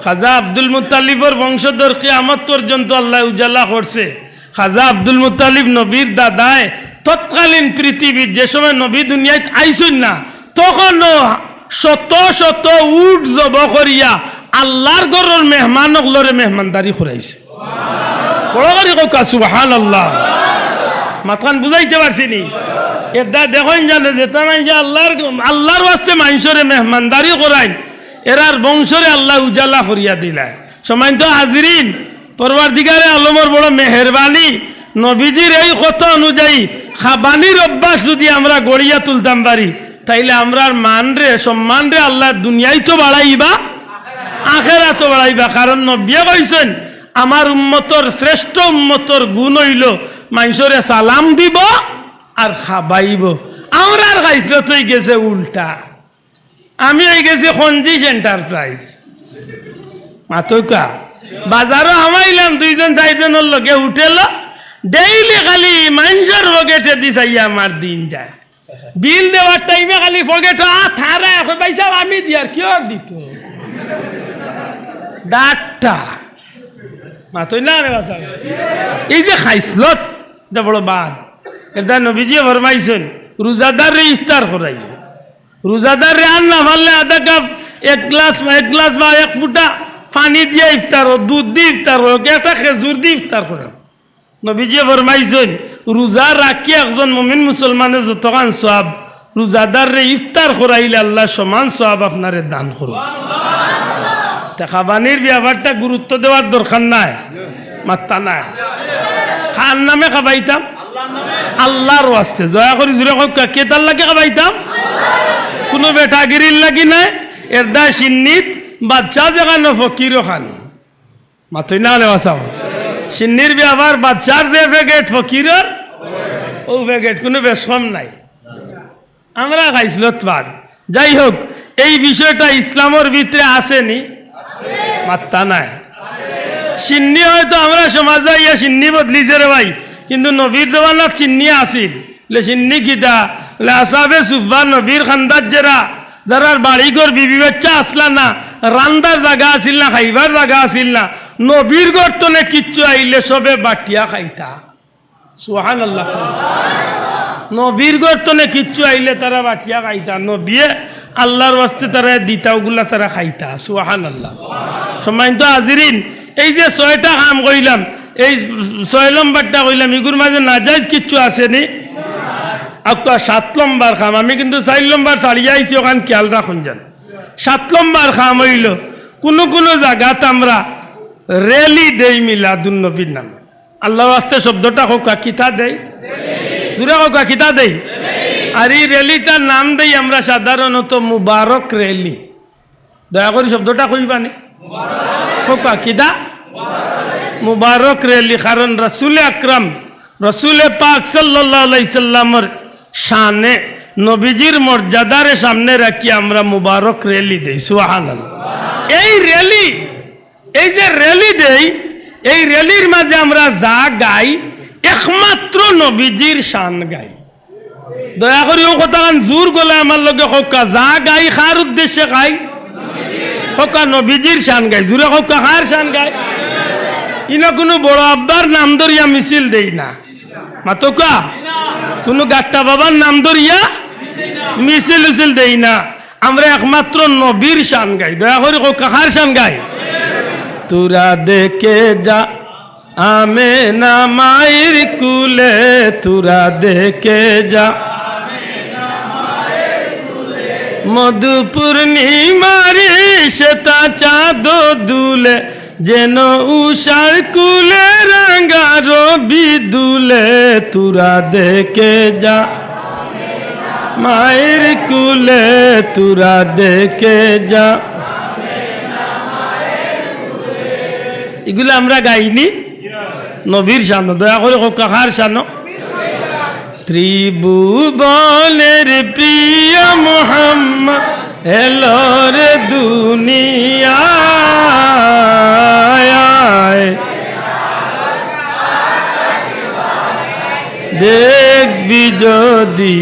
খাজা আব্দুল মুত্তালিবর বংশধর কিয়ামত পর্যন্ত আল্লায় উজালা করছে। খাজা আব্দুল মুত্তালিব নবীর দাদায় তৎকালীন পৃথিবীত যে সময় নবী দুনিয়াত আইছইন না, তখনও শত শত উট জব করিয়া আল্লার ঘরর মেহমান অকলরে মেহমানদারি করাইছে। বড় করি কউক্কা, সুবহানাল্লাহ। মাতখান বুঝাইতে পারছি নি? ইটা দেখইন জানে, যেটা মানষে আল্লার, আল্লার ওয়াস্তে মানষরে মেহমানদারি করাইন, এরার বংশরে আল্লায় উজালা করিয়া দিলা। সম্মানিত হাজিরিন, পরওয়ারদিগারে আলমর বড় মেহেরবানি, নবীজির এই কথা অনুযায়ী খাবানির অভ্যাস যুদি আমরা গড়িয়া তুলতাম পারি, তাইলে আমরার মানরে, সম্মানরে আল্লায় দুনিয়াইতো বাড়াইবা, আখেরাতো বাড়াইবা। কারণ নবীয়ে কইছইন, "আমার উম্মতর, শ্রেষ্ঠ উম্মতর গুণ অইলো মানষরে সালাম দিবো আর খাবাইবো।" আমরার খাইছলত অইগেছে উল্টা। আমি অইগেছি খঞ্জিস এন্টারপ্রাইজ। মাতউক্কা। বাজারো হামাইলাম দুইজন চাইরজনর লগে হোটেলো, ডেইলি খালি মানষর পকেটেদি চাইয়া আমার দিন যায়। বিল দেওয়ার টাইমে খালি পকেটো আত হারায়, কয়, "ভাই সাব, আমি দিয়ার, কিওর দিতো?" ডাট্টা। মাতইন না রে বাসা। এই যে খাইছলত, যে বড় বাদ। ইটা নবীজিয়ে ফরমাইছইন, রোজাদাররে ইফতার করাইও। রোজাদাররে আর না পারলে আধা কাপ, এক গ্লাস, এক গ্লাস বা এক ফুটা পানি দিয়া ইফতার করো, দুধ দি ইফতার করো, একটা খেজুর দি ইফতার করো। নবীজিয়ে ফরমাইছইন, রোজা রাখিয়া একজন মুমিন মুসলমানে যতখান সওয়াব, রোজাদাররে ইফতার করাইলে আল্লায় সমান সওয়াব আপনারে দান করবা। তে খাবানির ব্যাপারটা গুরুত্ব দেওয়ার দরকার নাই, মাত্তা নাই। কার নামে খাবাইতাম? আল্লার ওয়াস্তে। দয়া করি জুরে কউক্কা, কিতার লাগি খাবাইতাম? কুনু বেটাগিরির লাগি নায়। এরদায় শিন্নিত বাদশা যেখানো ফকিরও খানো। মাতইন না রে বাসা। শিন্নির ব্যাপার বাদশার যে প্যাকেট, ফকিরর অউ প্যাকেট, কুনু বেশ কম নাই। আমরা খাইছলত বাদ। যাই হোক, এই বিষয়টা ইসলামর ভিতরে আছে নি? মাত্তা নাই। শিন্নি হয়তো আমরার সমাজো আইয়া শিন্নি বদলিছে রে ভাই, কিন্তু নবীর জমানাত শিন্নি আছিল। বলে, "শিন্নি কিতা?" বলে, "আসহাবে সুফফা, নবীর খান্দাত যেরা, যারার বাড়ি ঘর বিবি বাচ্চা আছলা না, রান্দার জাগা আছিল না, খাইবার জাগা আছিল না, নবীর ঘর তনে কিচ্ছু আইলে সবে বাটিয়া খাইতা।" সুবহানাল্লাহ। নবীর ঘর তনে কিচ্ছু আইলে তারা বাটিয়া খাইতা, নবিয়ে আল্লার ওয়াস্তে তারা দিতা, অগুলা তারা খাইতা। সুবহানাল্লাহ। সম্মানিত হাজিরিন, এই যে ছয়টা কাম কইলাম, এই ছয় নম্বরটা কইলাম, ইগুর মাঝে নাজাইজ কিচ্ছু আছে নি? আচ্ছা, সাত নম্বর কাম, আমি কিন্তু চাইর নম্বর ছাড়িয়া আইছি, অখান খেয়াল রাখুন যেন। সাত নম্বর কাম অইলো, কুনু কুনু জাগাত আমরা রেলি দেই মিলাদুন নবীর নামে। আল্লার ওয়াস্তে শব্দটা কউক্কা, কিতা দেই? জুরে কউক্কা, কিতা দেই? আর ই রেলিটার নাম দেই আমরা সাধারণত মুবারক রেলি। দয়া করি শব্দটা কইবানি? কউক্কা, কিতা? মুবারক র‍্যালি। কারণ রাসুলে আকরাম, রাসুলে পাক সাল্লাল্লাহু আলাইহি সাল্লামর শানে, নবীজির মর্যাদারে সামনে রাখি আমরা মুবারক র‍্যালি দেই। সুবহানাল্লাহ। এই র‍্যালি, এই যে র‍্যালি দেই, এই র‍্যালির মাঝে আমরা যা গাই, একমাত্র নবীজির শান গাই। দয়া করি অউ কথাখান জোর গলায় আমার লগে কউক্কা, যা গাই কার উদ্দেশ্যে গাই? কউক্কা, নবীজির শান গাই। জোরে কউক্কা, কার শান গাই? ইনো কুনু বড় আব্বার নাম ধরিয়া মিছিল দেই না। মাতউক্কা, কুনু গাট্টা বাবার নাম ধরিয়া মিছিল উছিল দেই না। আমরা একমাত্র নবীর শান গাই। দয়া করি কউক্কা, কার শান গাই? তোরা দেখে যা আমেনা মায়ের কুলে, তোরা দেখে যা মধু পূর্ণিমারে সেতা চাঁদ দুলে, যেন উষার কুলে রাঙা রবি দুলে, তোরা দেখে যা মায়ের কুলে, তোরা দেখে যা। ইগুলা আমরা গাইনি নবীর শানো। দয়া করি কউক্কা, কার শানো? ত্রিভুবনের প্রিয় মোহাম্মদ এলো রে দুনিয়ায়। দেখবি যদি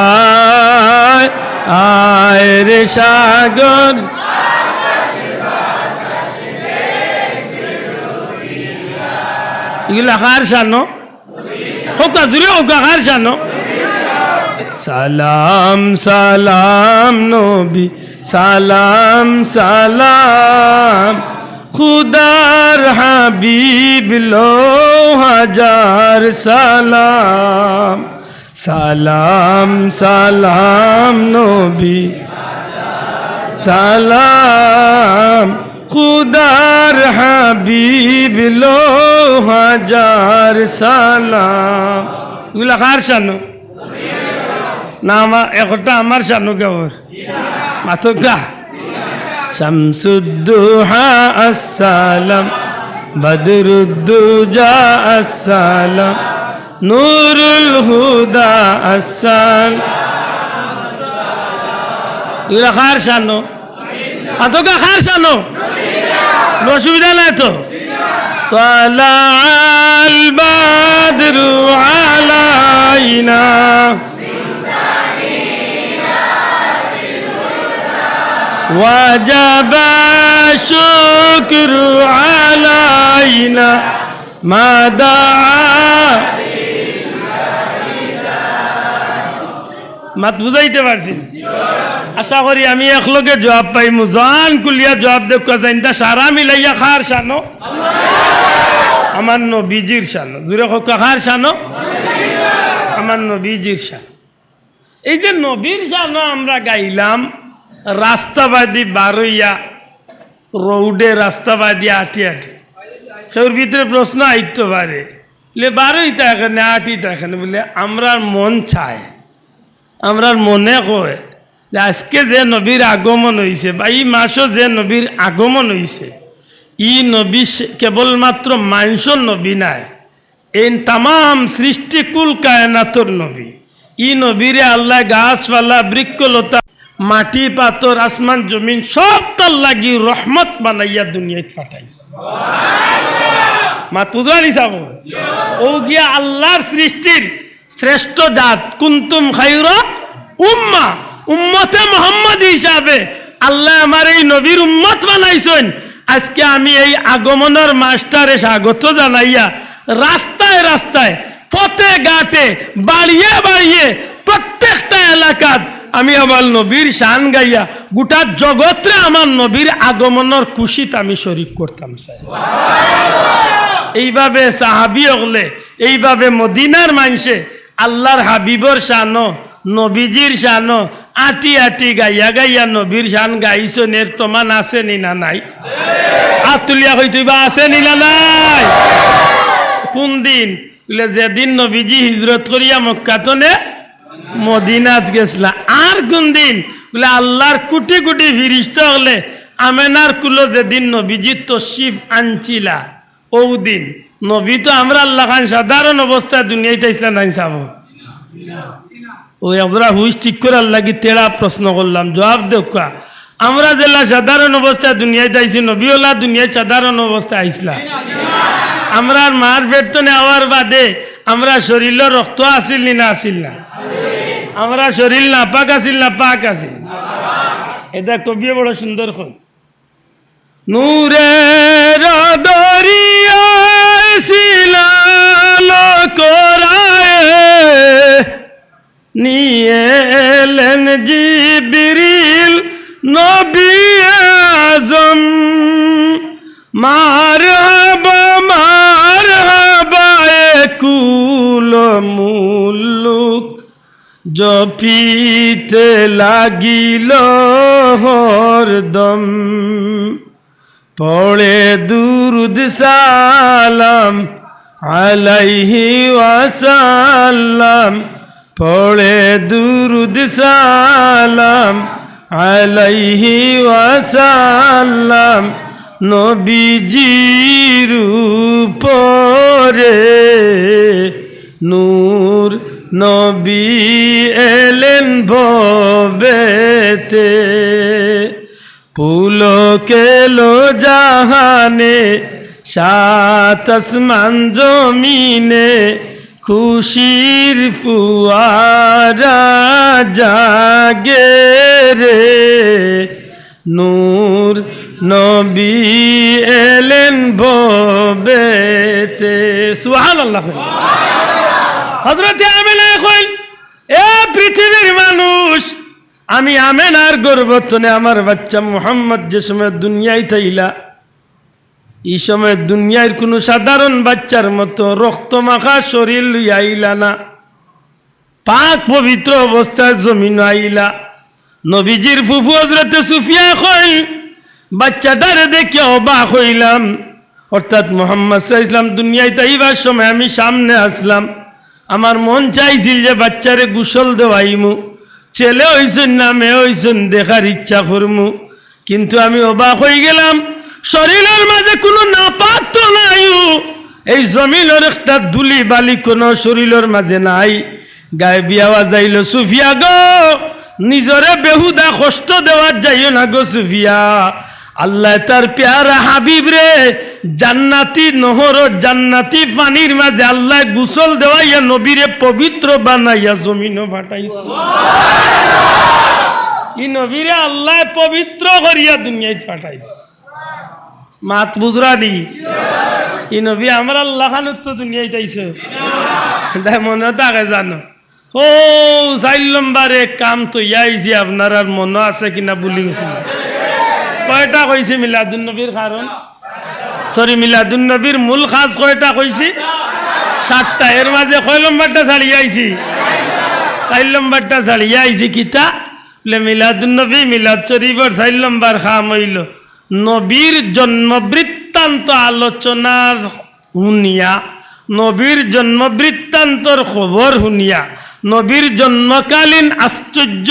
আয়, আয় রে সাগর। ইগুলা কার শানো? কউক্কা, জোরে কউক্কা, কার শানো? সালাম সালাম নবী, সালাম সালাম, খুদার হাবিব লও হাজার সালাম। সালাম সালাম নবী, সালাম, খুদার হাবিব লও হাজার সালাম। ইগুলা কার শানো? না, আমার একটা আমার শানো গাওয়ার। মাতউক্কা। শামসুদ্দুহা আসসালাম, বদরুদ্দুজা আসসালাম, নুরুল হুদা আসসালাম। ইগুলা কার শানো? মাতউক্কা, কার শানো? অসুবিধা নাই তো? তালাআল বাদরু আলাইনা ওয়াজাবা শুকরু আলাইনা মা দাআ। মাত বুঝাইতে পারছি? আশা করি আমি একলগে জবাব পাইমু। জবান খুলিয়া জবাব দেউক্কা, জানতা সারা মিলাইয়া কার শানো? আমার নবীজির শানো। জোরে কউক্কা, কার শানো? আমার নবীজির শানো। এই যে নবীর শানো আমরা গাইলাম, রাস্তাবাদি বারইয়া, রোডে রাস্তাবাদি আটি আটি, কেউর ভিতরে প্রশ্ন আইতো পারে, লে বারইতা কেনে, আটিতা কেনে? বুলে, আমরার মন চায়, আমরার মনে কয় যে আজকে যে নবীর আগমন অইছে বা ই মাসো যে নবীর আগমন অইছে, ই নবী সে-, কেবলমাত্র মানষর নবী নায়, এইন তামাম সৃষ্টি কুল কায়নাতর নবী। ই নবীরে আল্লায় গাছপালা, বৃক্ষলতা, মাটি, পাথর, আসমান, জমিন সবতার লাগি রহমত বানাইয়া দুনিয়াত পাঠাইছে। মাত বুঝরানি চাবো? অউ গিয়া আল্লার সৃষ্টির শ্রেষ্ঠ জাত, কুনতুম খায়রা উম্মাহ, উম্মতে মুহাম্মদী হিসাবে আল্লায় আমারে এই নবীর উম্মত বানাইছইন। আজকে আমি এই আগমনর মাসটারে স্বাগত জানাইয়া রাস্তায় রাস্তায়, পথে ঘাটে, বাড়িয়ে বাড়িয়ে, প্রত্যেকটা এলাকাত আমি আমার নবীর শান গাইয়া গোটা জগতরে আমার নবীর আগমনর খুশিত আমি শরিক করতাম চাই। এইভাবে সাহাবী অকলে, এইভাবে মদিনার মানষে আল্লার হাবিবর শানো, নবীজির শানো আটি আটি গাইয়া গাইয়া নবীর শান গাইছইন, এর প্রমাণ আছে নি না নাই? আত তুলিয়া কইতা অইবা, আছে নি না নাই? কুন দিন? বুলে, যেদিন নবীজি হিজরত করিয়া মক্কা তনে মদিনাত গেছলা। আর কুন দিন? বুলে, আল্লার কুটি কুটি ফিরিস্তা অকলে আমেনার কুলো যেদিন নবীজি তশরিফ আনছিলা, অউ দিন। নবী তো আমরার লাখান সাধারণ অবস্থায় দুনিয়াইত আইছলা নানি সাব? অউ একজরা হুশ ঠিক করার লাগি তেড়া প্রশ্ন করলাম, জুয়াব দেউক্কা। আমরা যেলা সাধারণ অবস্থায় দুনিয়াইত আইছি, নবী অলা দুনিয়াইত সাধারণ অবস্থায় আইছলা? আমরার মার পেট তনে আওয়ার বাদে আমরার শরীলো রক্ত আছিল নি না আছিল না? আমরার শরীল নাপাক আছিল না পাক আছিল? ইটা কবিয়ে বড় সুন্দর কইন। নূরের দরিয়ায় সিলাল করায় নিয়ে এলেন জিবরিল নবী আজম। মারহাবা, মারহাবা, এ কুল মুলুক জপিতে লাগিল হরদম। পড়ে দুরুদ সালাম আলাইহি ওয়াসাল্লাম, পড়ে দুরুদ সালাম আলাইহি ওয়াসাল্লাম। নবীজির উপরে নূর নবী এলেন ভবেতে। পুলক এলো জাহানে, সাত আসমান জমিনে, খুশির ফুয়ারা জাগে রে। নূর নবী এলেন ভবেতে। সুবহানাল্লাহ। হযরতে আমেনায় কইন, এ পৃথিবীর মানুষ, আমি আমেনার গর্ভ তনে আমার বাচ্চা মুহাম্মদ যে সময় দুনিয়াইত আইলা, ই সময় দুনিয়াইর কুনু সাধারণ বাচ্চার মতো রক্ত মাখা শরীর লইয়া আইলা না, পাক পবিত্র অবস্থায় জমিনো আইলা। নবীজির ফুফু হযরতে সুফিয়া কইন, বাচ্চাটারে দেখিয়া অবাক অইলাম। অর্থাৎ মুহাম্মদ সাল্লাল্লাহু আলাইহি ওয়াসাল্লাম দুনিয়াইত আইবার সময় আমি সামনে আছলাম, আমার মন চাইছিল যে বাচ্চারে গোসল দেওয়াইমু, ছেলে অইছইন না মেয়ে অইছইন দেখার ইচ্ছা করমু, কিন্তু আমি অবাক অইগেলাম, শরীলর মাঝে কুনু নাপাক তো নাইউ, এই জমিনর একটা ধুলি বালি কুনু শরীলর মাঝে নাই। গায়েবী আওয়াজ আইলো, সুফিয়া গো, নিজরে বেহুদা কষ্ট দেওয়াত যাইও না গো সুফিয়া। আল্লায় তার পেয়ারা হাবিবরে জান্নাতি নহরর জান্নাতি পানির মাঝে আল্লায় গোসল দেওয়াইয়া নবীরে পবিত্র বানাইয়া জমিনো পাঠাইছে। ই নবীরে আল্লায় পবিত্র করিয়া দুনিয়াইত পাঠাইছে। মাত বুঝরা নি? ই নবী আমরার লাখান তো দুনিয়াইত আইছে। তাই মনো থাকে জানো? ও, চাইর নম্বরে কাম তো ইয়া আইছি, আপনারার মনো আছে কিনা ভুলি গেছি। কয়টা কইছি মিলাদুন নবীর কারণ? Sorry, মিলাদুন নবীর মূল কাজ কয়টা কইছি? সাতটা। এর মাঝে কয় নম্বরটা ছাড়িয়া আইছি? চাইর নম্বরটা ছাড়িয়া আইছি। কিতা? বুলে মিলাদুন নবী, মিলাদ শরীফর চাইর নম্বর কাম অইলো নবীর জন্ম বৃত্তান্ত আলোচনার হুনিয়া, নবীর জন্ম বৃত্তান্তর খবর হুনিয়া, নবীর জন্মকালীন আশ্চর্য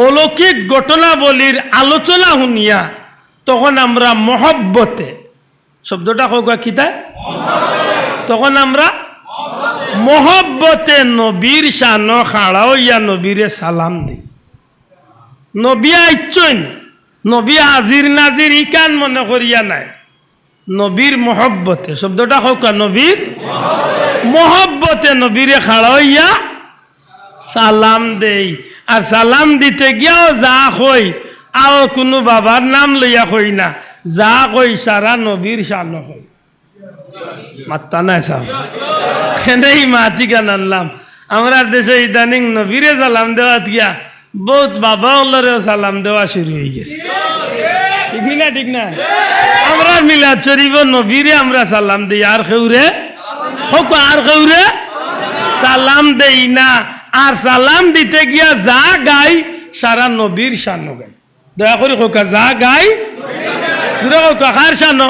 অলৌকিক ঘটনাবলীর আলোচনা হুনিয়া, তখন আমরা মহব্বতে, শব্দটা কউক্কা কিতা? তখন আমরা মহব্বতে নবীর শানো খাড়া অইয়া নবীরে সালাম দেই। নবী আইচ্ছইন, নবী হাজির নাজির ইখান মনে করিয়া নায়, নবীর মহব্বতে, শব্দটা কউক্কা, নবীর মহব্বতে নবীরে খাড়া অইয়া সালাম দেই। আর সালাম দিতে গিয়াও যা কই, আও কুনু বাবার নাম লইয়া কই না, যা কই সারা নবীর শানো কই। মাত্তা নাই সাব। কেনে ই মাত ইখান আনলাম? আমরার দেশো ইদানিং নবীরে সালাম দেওয়াত গিয়া বউত বাবা অকলরেও সালাম দেওয়া শুরু অইগেছে। ঠিক নি না? ঠিক না? আমরার মিলাদ শরীফো নবীরে আমরা সালাম দেই, আর কেউরে? কউক্কা, আর কেউরে সালাম দেই না। আর সালাম দিতে গিয়া যা গাই, সারা নবীর শানো গাই। দয়া করি কউক্কা, যা গাই, জুরে কউক্কা, কার শানো?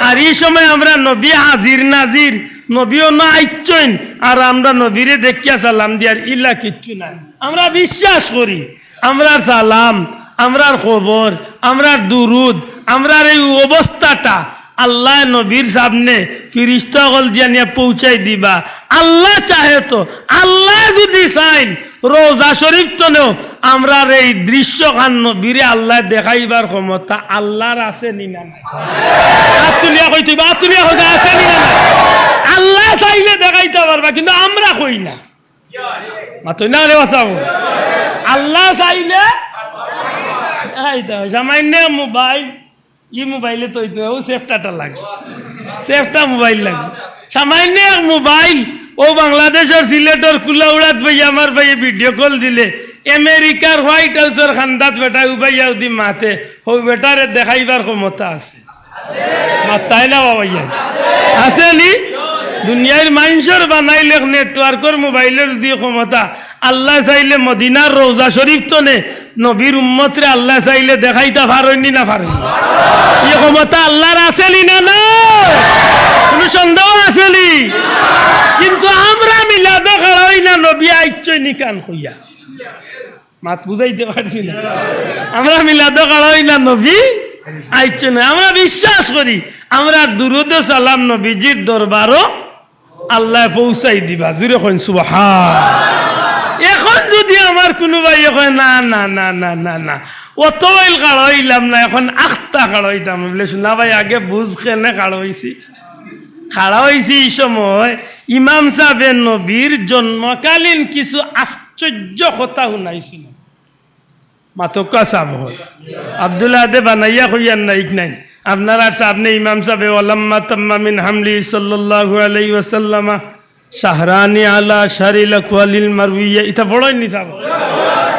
আর ই সময় আমরা নবী হাজির নাজির, নবী অনো আইচ্ছইন, আর আমরা নবীরে দেখিয়া সালাম দিয়ার, ইলা কিচ্ছু নাই। আমরা বিশ্বাস করি, আমরার সালাম, আমরার কবর, আমরার দুরুদ, আমরার এই অবস্থাটা আল্লায় নবীর সামনে ফিরিস্তা অকল দিয়া নিয়া পৌঁছাই দিবা। আল্লায় চাহে তো, আল্লায় যুদি চাইন, রওজা শরীফ তনেও আমরার এই দৃশ্যখান নবীরে আল্লায় দেখাইবার ক্ষমতা আল্লার আছে নি না নাই? আত তুলিয়া কইতে অইবো, আত তুলিয়া কইতে আছে নি না নাই? আল্লায় চাইলে দেখাইতা পারবা, কিন্তু আমরা কই না। মাতইন না রে বাসাবো। আল্লায় চাইলে দেখাইতা পারবা। সামাইন্য মোবাইল, ই মোবাইলে তো অইতো না, অউ সেফটাটা লাগে, সেফটা মোবাইল লাগে। সামাইন্য এক মোবাইল, অউ বাংলাদেশর সিলেটর কুলাউড়াত ভাই আমার ভাইয়ে ভিডিও কল দিলে, আমেরিকার হোয়াইট হাউসর কান্দাত বেটায় উবাইয়া উদি মাতে, হউ বেটারে দেখাইবার ক্ষমতা আছে। মাতইন না বাবা, ইয়া আছে নি? দুনিয়ার মানষর বানাইলে নেটওয়ার্কর মোবাইলর যুদি ক্ষমতা, আল্লায় চাইলে মদিনার রওজা শরীফ তনে নবীর উম্মতরে আল্লায় চাইলে দেখাইতা পারইন নি না পারইন না? ই ক্ষমতা আল্লার আছে নি না নাই? কুনু সন্দেহ আছে নি? কিন্তু আমরা মিলাদো খাড়া অই না নবী আইচ্ছইন নি কান কইয়া। মাত বুঝাইতে পারছি না। আমরা মিলাদো খাড়া অই না নবী আইচ্ছইন নি। আমরা বিশ্বাস করি, আমরার দুরুদ ও সালাম নবীজির দরবারো আল্লায় পৌঁছাই দিবা। জুরে কইন সুবহান। এখন যুদি আমার কুনু ভাইয়ে কয়, "না, না, না, না, না, না, অত অইল খাড়া অইলাম না, এখন আখতা খাড়া অইতাম," বুলে, "শুনা ভাই, আগে বুঝ কেনে খাড়া অইছি।" খাড়া অইছি ই সময় ইমাম সাবে নবীর জন্মকালীন কিছু আশ্চর্য কথা হুনাইছিল। মাতউক্কা সাব অকল। আব্দুল আহাদে বানাইয়া কইয়ার না, ইক নাইন। আপনারার সামনে ইমাম সাবে, "ওয়ালাম্মা তাম্মা মিন হামলি সাল্লাল্লাহু আলাইহি ওয়াসাল্লামা শাহরানি আলা শারিল আকওয়ালিল মারউইয়া।" ইতা পড়ইন নি সাব?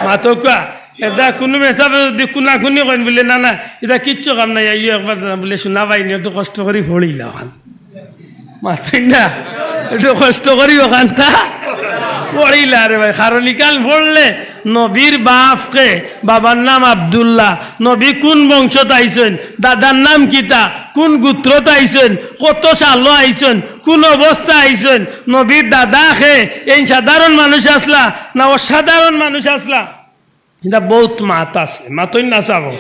মাতউক্কা। ইতা কুনু মেসাবে যুদি কুনাকুনি কইন বুলে, "না, না, ইতা কিচ্ছু কাম নাই, আইও একবার জানা," বুলে, "শুনা ভাই, একটু কষ্ট করি পড়িলা অখান।" মাতইন না, একটু কষ্ট করি অখানতা পড়িলা রে ভাই। কারণ ইখান পড়লে নবীর বাপ কে, বাবার নাম আব্দুল্লাহ, নবী কুন বংশত আইছইন, দাদার নাম কিতা, কুন গোত্রত আইছইন, কত সালো আইছইন, কুন অবস্থা আইছইন, নবীর দাদা কে, এইন সাধারণ মানুষ আছলা না অসাধারণ মানুষ আছলা, ইতা বউত মাত আছে, মাতইন না সাব।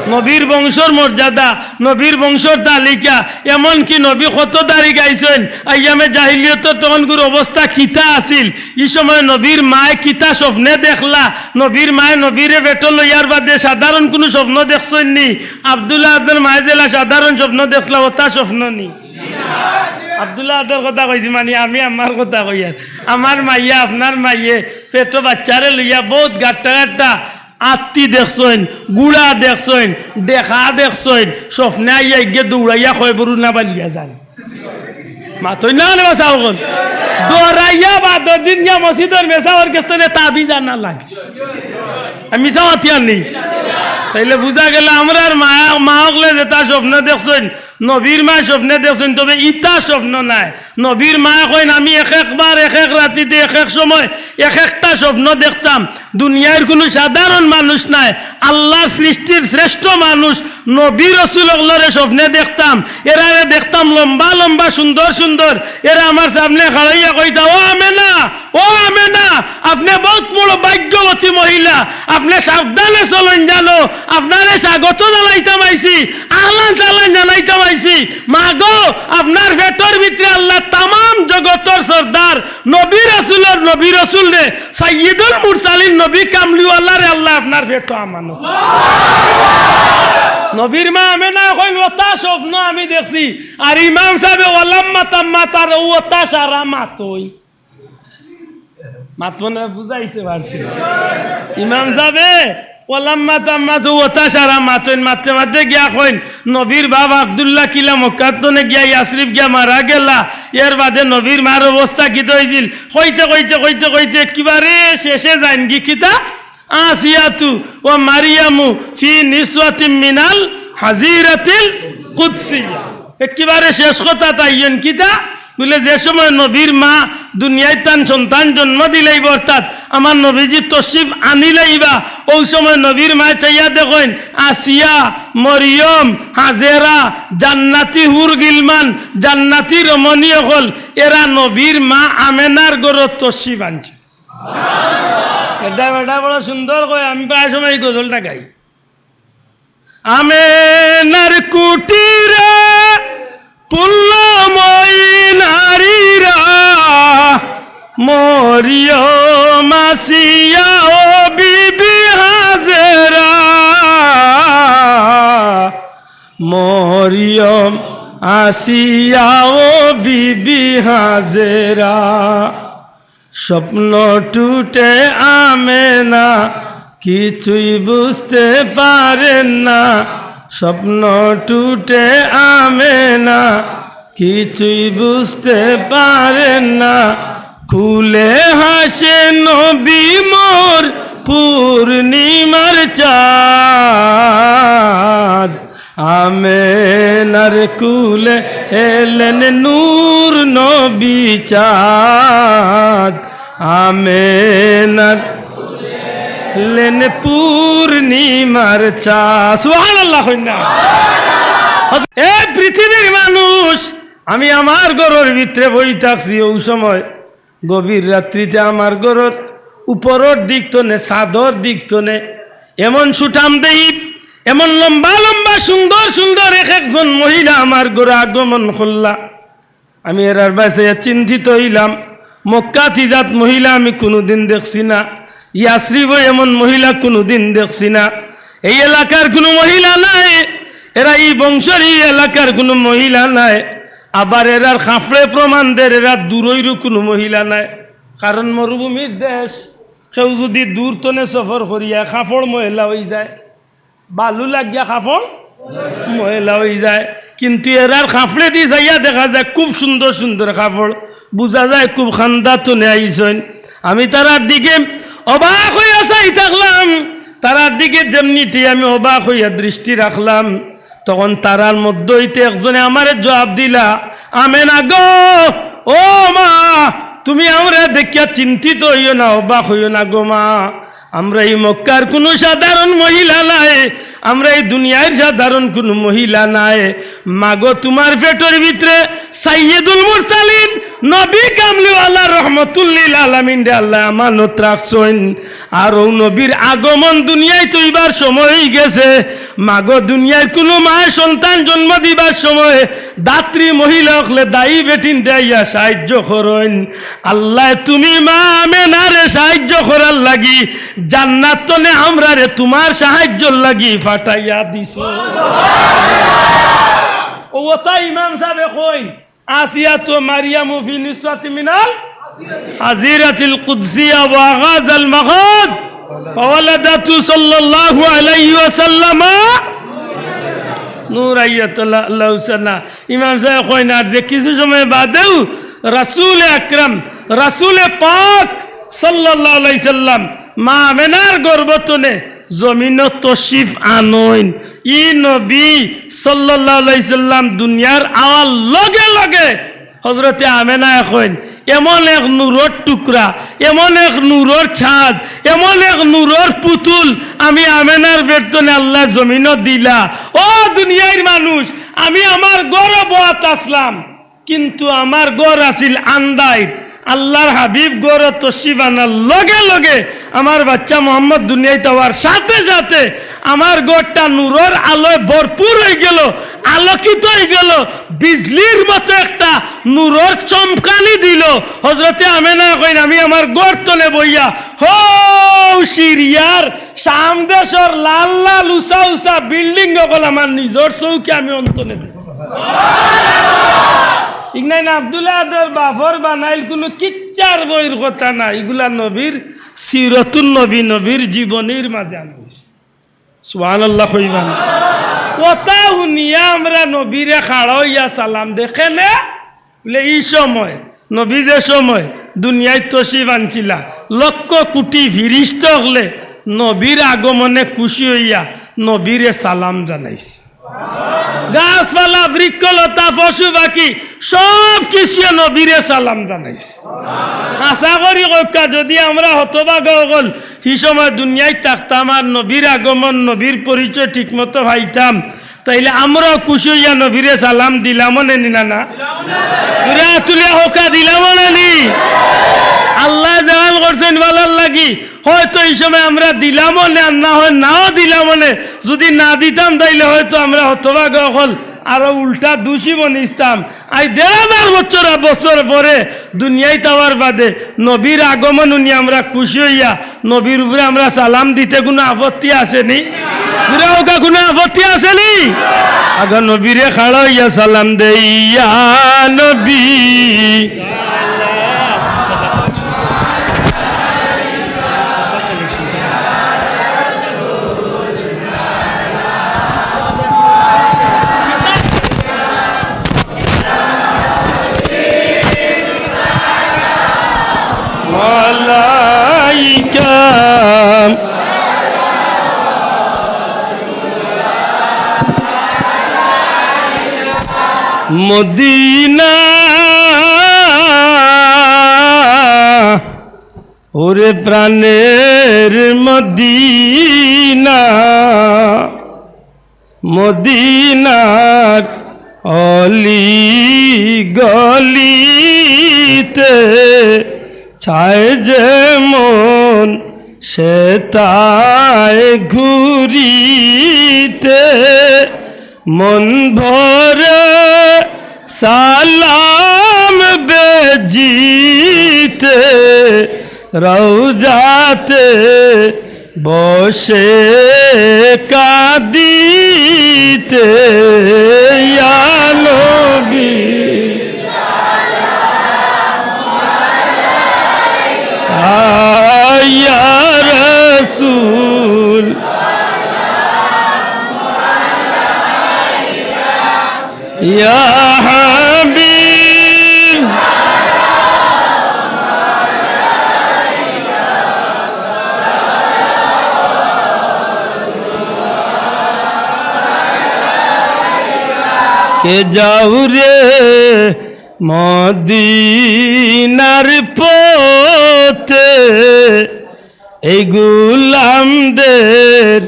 নবীর বংশর মর্যাদা, নবীর বংশর তালিকা, এমনকি নবী কত দাড়ি গাইছইন, আইয়ামে জাহিলিয়তর তখনকুর অবস্থা কিতা আছিল, ই সময় নবীর মায় কিতা স্বপ্নে দেখলা, নবীর মায় নবীরে পেটো লইয়ার বাদে সাধারণ কুনু স্বপ্ন দেখছইন নি? আব্দুল আহাদর মায় যেলা সাধারণ স্বপ্ন দেখলা, অতা স্বপ্ন নি? আব্দুল আহাদর কথা কইছি, মানি আমি আমার কথা কইয়ার। আমার মাইয়ে, আপনার মাইয়ে পেটো বাইচ্চারে লইয়া বউত গাট্টা গাট্টা আত্তি দেখছইন, গুড়া দেখছইন, দেখা দেখছইন, স্বপ্নে আইয়া ইগে দৌড়াইয়া কয়, "বরু না বালিয়া যান।" মাতইন না রে বাসা অকল। দৌড়াইয়া বাদর দিন গিয়া মসজিদর মেসাবর গেছ থনে তাবিজ আনা লাগে। আমি মিছা মাতিয়ার নি? তাইলে বুঝা গেল আমরার মা, মা অকলে যেতা স্বপ্ন দেখছইন, নবীর মায় স্বপ্নে দেখছইন, তবে ইতা স্বপ্ন নায়। নবীর মায় কইন, "আমি এক একবার, এক এক রাতিতে, এক এক সময়, এক একটা স্বপ্ন দেখতাম।" দুনিয়ার কুনু সাধারণ মানুষ নায়, আল্লার সৃষ্টির শ্রেষ্ঠ মানুষ, নবী রসুল অকলরে স্বপ্নে দেখতাম। এরারে দেখতাম লম্বা লম্বা, সুন্দর সুন্দর। এরা আমার সামনে খাড়াইয়া কইতা, "ও আমেনা, ও আমেনা, আপনে বউত বড় ভাগ্যবতী মহিলা, আপনে সাবধানে চলইন জানো, আপনারে স্বাগত জানাইতাম আইছি, আহলান সাহলান জানাইতাম আইছি। মা গো, আপনার পেটর ভিতরে আল্লায় তামাম জগতর সর্দার নবী রসুলর নবী রসুলরে, সাইয়্যিদুল মুরসালিন নবী কামলিওয়ালারে আল্লায় আপনার পেটো আমানত।" নবীর মা আমেনায় কইন, "অতা স্বপ্ন আমি দেখছি।" আর ইমাম সাবে ওয়ালাম্মা তাম্মা তার অউ অতা সারা মাতইন। মাতইন না, বুঝাইতে পারছি না। ইমাম সাবে ওয়ালাম্মা তাম্মা তো অতা সারা মাতইন, মাততে মাততে গিয়া কইন, নবীর বাপ আব্দুল্লাহ কিলা মক্কার তনে গিয়া ইয়াসরিব গিয়া মারা গেলা। এর বাদে নবীর মার অবস্থা কিতা অইছিল? কইতে কইতে কইতে কইতে একেবারে শেষে যাইনগি কিতা? আসিয়াতু ওয়া মারিয়ামু ফি নিসওয়াতিম মিনাল হাজিরাতিল কুদসিয়া। একেবারে শেষ কথাত আইন কিতা? বুলে, যে সময় নবীর মা দুনিয়াত তান সন্তান জন্ম দিলাইবা, অর্থাৎ আমার নবীজি তশরিফ আনিলাইবা, অউ সময় নবীর মায় চাইয়া দেখইন, আসিয়া, মরিয়ম, হাজেরা, জান্নাতি হুর গিলমান, জান্নাতি রমণী অকল, এরা নবীর মা আমেনার ঘরো তশরিফ আনছে। এটা, এটা বড় সুন্দর কয়, আমি প্রায় সময় এই গজলটা গাই। আমেনার কুটিরে ফুলল মই নারীরা, মরিয়ম আসিয়া ও বিবি হাজেরা, মরিয়ম আসিয়া ও বিবি হাজেরা। স্বপ্ন টুটে আমেনা, কিছুই বুঝতে পারেন না। স্বপ্ন টুটে আমেনা, কিছুই বুঝতে পারেন না। কুলে হাসে নবী মোর পূর্ণিমার চাঁদ। আমেনার কুলে এলেন নূর নবী চাঁদ। আমেনার এলেন পূর্ণিমার চাঁদ। সুবহানাল্লাহ কইন না। এ পৃথিবীর মানুষ, আমি আমার ঘরর ভিতরে বই থাকছি, অউ সময় গভীর রাত্রিতে আমার ঘরর উপরর দিক তনে, ছাদর দিক তনে, এমন সুঠাম দেহি, এমন লম্বা লম্বা সুন্দর সুন্দর এক একজন মহিলা আমার ঘরো আগমন করলা। আমি এরার বায় চাইয়া চিন্তিত অইলাম। মক্কাত ইজাত মহিলা আমি কুনুদিন দেখছি না, ইয়াসরিবো এমন মহিলা কুনুদিন দেখছি না। এই এলাকার কুনু মহিলা নায়, এরা ই বংশর, ই এলাকার কুনু মহিলা নায়। আবার এরার কাপড়ে প্রমাণ দের এরা দূরইরও কুনু মহিলা নায়, কারণ মরুভূমির দেশ। কেউ যুদি দূর তনে সফর করিয়া কাপড় ময়লা অইযায়, বালু লাগিয়া কাপড় ময়লা অইযায়, কিন্তু এরার কাপড়েদি চাইয়া দেখা যায় খুব সুন্দর সুন্দর কাপড়, বুঝা যায় খুব খান্দা তনে আইছইন। আমি তারার দিকে অবাক অইয়া চাই থাকলাম, তারার দিকে যেমনিতেই আমি অবাক অইয়া দৃষ্টি রাখলাম, তখন তারার মধ্য অইতে একজনে আমারে জুয়াব দিলা, "আমেনা গো, ও মা, তুমি আমরারে দেখিয়া চিন্তিত অইও না, অবাক অইও না গো মা। আমরা ই মক্কার কুনু সাধারণ মহিলা নায়, আমরা ই দুনিয়ার সাধারণ কুনু মহিলা নায়। মাগো, তুমার পেটর ভিতরে সাইয়্যিদুল মুরসালিন, নবী কামলিওয়ালা রহমতুল্লিল আলামিনরে আল্লায় আমানত রাখছইন। আর অউ নবীর আগমন দুনিয়াত অইবার সময় অইগেছে। মাগো, দুনিয়ার কুনু মায় সন্তান জন্ম দিবার সময় ধাত্রী মহিলা অকলে দায়ী বেটিনরে আইয়া সাহায্য করইন। আল্লায় তুমি মা আমেনারে সাহায্য করার লাগি জান্নাত তনে আমরারে তুমার সাহায্যর লাগি পাঠাইয়া দিছো।" অউ কথা ইমাম সাবে কইন, "আসিয়াতু মারিয়ামু ফি নিসওয়াতি মিনাল হাজিরাতিল কুদসিয়া ওয়া গাযাল মাগাদ, ফাওয়ালাদাতু সাল্লাল্লাহু আলাইহি ওয়াসাল্লামা নূরাইয়াতাল আলাউসানা।" ইমাম সাবে কইন, আর যে কিছু সময় বাদেউ রাসূলে আকরাম, রাসূলে পাক সাল্লাল্লাহু আলাইহি সাল্লাম মা আমেনার গর্ভ তনে জমিনো তশরিফ আনইন। ই নবী সাল্লাল্লাহু আলাইহি সাল্লাম দুনিয়ার আওয়ার লগে লগে হযরতে আমেনায় কইন, এমন এক নূরর টুকরা, এমন এক নূরর ছাদ, এমন এক নূরর পুতুল আমি আমেনার পেট তনে আল্লায় জমিনো দিলা। ও দুনিয়ার মানুষ, আমি আমার ঘরো বওয়াত আছলাম, কিন্তু আমার ঘর আছিল আন্দাইর। আল্লার হাবিব ঘরো তশরিফ আনার লগে লগে আমার বাইচ্চা মুহাম্মদ দুনিয়াত আওয়ার সাথে সাথে আমার ঘরটা নূরর আলোয় ভরপুর অইগেলো, আলোকিত অইগেলো, বিজলির মতো একটা নূরর চমকানি দিলো। হযরতে আমেনায় কইন, আমি আমার ঘর তনে বইয়া হউ সিরিয়ার শাম দেশর লাল লাল উচা উচা বিল্ডিং অকল আমার নিজর চউখে আমি অন্তনে দেখি। ইগনাইন আব্দুল আহাদর বাফর বানাইল কুনু কিচ্ছার বইর কথা না, ইগুলা নবীর সিরতুন নবী, নবীর জীবনীর মাঝে আনা অইছে। সুবহানাল্লাহ কইবা না? কথা হুনিয়া আমরা নবীরে খাড়া অইয়া সালাম দেই কেনে? বুলে, ই সময়, নবী যে সময় দুনিয়াত তশরিফ আনছিলা, লক্ষ কুটি ফিরিস্তা অকলে নবীর আগমনে খুশি অইয়া নবীরে সালাম জানাইছে। গাছপালা, বৃক্ষলতা, পশু পাখি, সব কিছুয়ে নবীরে সালাম জানাইছে। আশা করি কউক্কা, যদি আমরা হতভাগা অকল হি সময় দুনিয়াত থাকতাম আর নবীর আগমন, নবীর পরিচয় ঠিকমতো পাইতাম, তাইলে আমরাও খুশি অইয়া নবীরে সালাম দিলাম অনে নি না, না? জুরে তুলিয়া কউক্কা দিলাম অনে নি? আল্লায় জাহান করছইন ভালার লাগি, হয়তো ই সময় আমরা দিলাম অনে, আর না হয় নাও দিলাম অনে। যদি না দিতাম, তাইলে হয়তো আমরা হতভাগা অকল আরো উল্টা দুষী বনিছতাম। আইজ দেড় হাজার বছর, বছর পরে দুনিয়াত আওয়ার বাদে নবীর আগমন হুনি আমরা খুশি অইয়া নবীর উপরে আমরা সালাম দিতে কুনু আপত্তি আছে নি? জুরে কউক্কা, কুনু আপত্তি আছে নি? আগে নবীরে খাড়া অইয়া সালাম দেই, ইয়া নবী। মালাইকা। মদিনা, ওরে প্রাণের মদিনা, মদিনার অলি গলিতে চায় যে মন সে তায় ঘুরিতে, মন ভরে সালাম বেজিতে, রওজাতে বসে কাঁদিতে, ইয়া নবী, ইয়া রাসূল। ইয়া হাবিব। কে যাও রে মদিনার পথে, এই গোলামদের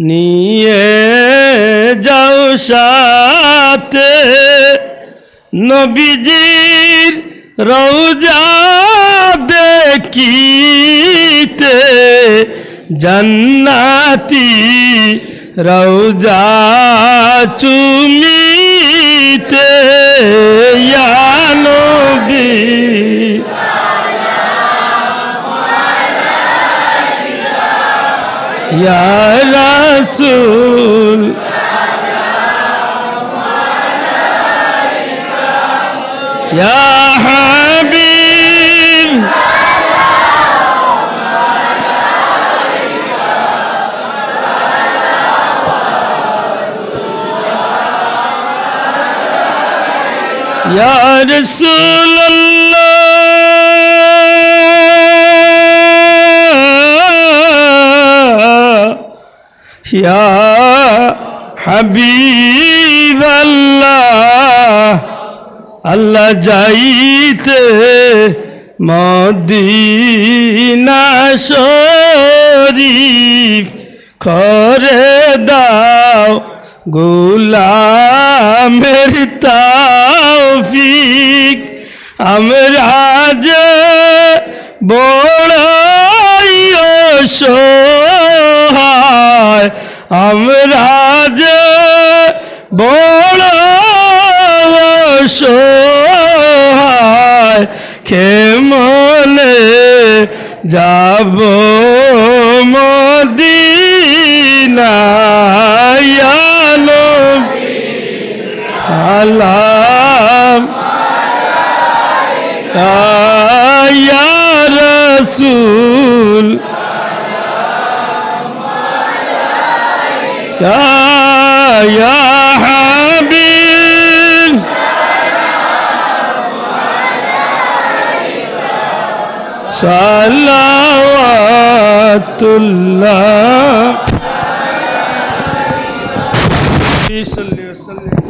নিয়ে যাও সাথে। নবীজির রওজা দেখিতে, জান্নাতি রওজা চুমিতে, ইয়া নবী, ইয়া রাসূল, ইয়া হাবিব। ইয়া রাসূলুল্লাহ, ইয়া হাবিবাল্লাহ, আল্লাহ যাইতে মদিনা শরীফ করে দাও গোলামের তৌফিক। আমরা যে বড়ই অসহায়, আমরা যে বড় অসহায়, কেমনে যাব মদিনায়? ইয়া নবী সালাম, ইয়া রাসূল, ইয়া, ইয়া হাবিব। সালাওয়াতুল্লাহ। یا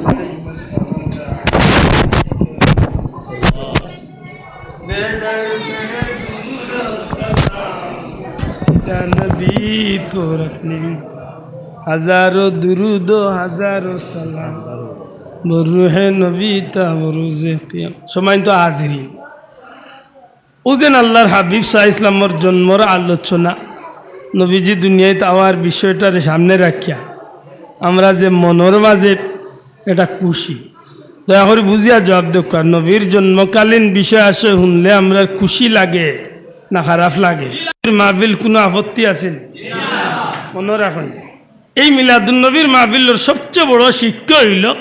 নবী তোর আপনি হাজারো দুরুদ ও হাজারো সালাম, বর রুহে নবী তা বরোজে কিয়াম। সম্মানিত হাজিরিন, অউ যেন আল্লাহর হাবিব সাল্লাল্লাহু আলাইহি ওয়াসাল্লামর জন্মর আলোচনা, নবীজি দুনিয়াত আওয়ার বিষয়টারে সামনে রাখিয়া আমরা যে মনর মাঝে এটা খুশি, দয়া করি বুঝিয়া জবাব দেউক্কা। নবীর জন্মকালীন বিষয় আশয় হুনলে আমরার খুশি লাগে না খারাপ লাগে? মাহফিল কুনু আপত্তি আছে নি? মনো রাখইন, এই মিলাদুন নবীর মাহফিলর সবচেয়ে বড় শিক্ষা অইলো,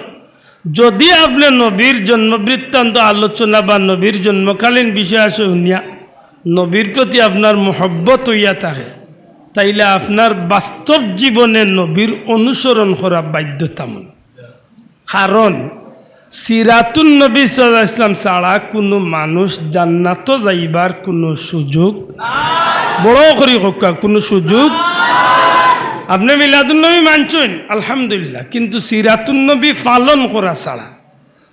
যদি আপনে নবীর জন্ম বৃত্তান্ত আলোচনা বা নবীর জন্মকালীন বিষয় আশয় হুনিয়া নবীর প্রতি আপনার মহব্বত অইয়া থাকে, তাইলে আপনার বাস্তব জীবনে নবীর অনুসরণ করা বাধ্যতামূলক। কারণ সিরাতুন নবী সাল্লাল্লাহু আলাইহি ওয়াসাল্লাম ছাড়া কুনু মানুষ জান্নাতো যাইবার কুনু সুযোগ, বড় করি কউক্কা, কুনু সুযোগ। আপনে মিলাদুন নবী মানছইন, আলহামদুলিল্লাহ, কিন্তু সিরাতুন নবী পালন করা ছাড়া,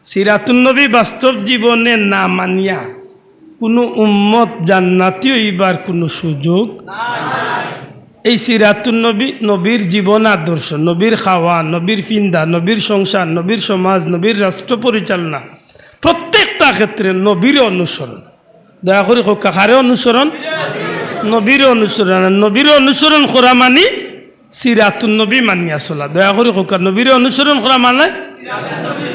সিরাতুন নবী বাস্তব জীবনে না মানিয়া কুনু উম্মত জান্নাতি অইবার কুনু সুযোগ। এই সিরাতুন নবী, নবীর জীবন আদর্শ, নবীর খাওয়া, নবীর ফিন্দা, নবীর সংসার, নবীর সমাজ, নবীর রাষ্ট্র পরিচালনা, প্রত্যেকটা ক্ষেত্রে নবীর অনুসরণ। দয়া করি কউক্কা, কারে অনুসরণ? নবীর অনুসরণ। আর নবীর অনুসরণ করা মানি সিরাতুন নবী মানিয়া চলা। দয়া করি কউক্কা, নবীর অনুসরণ করা মানে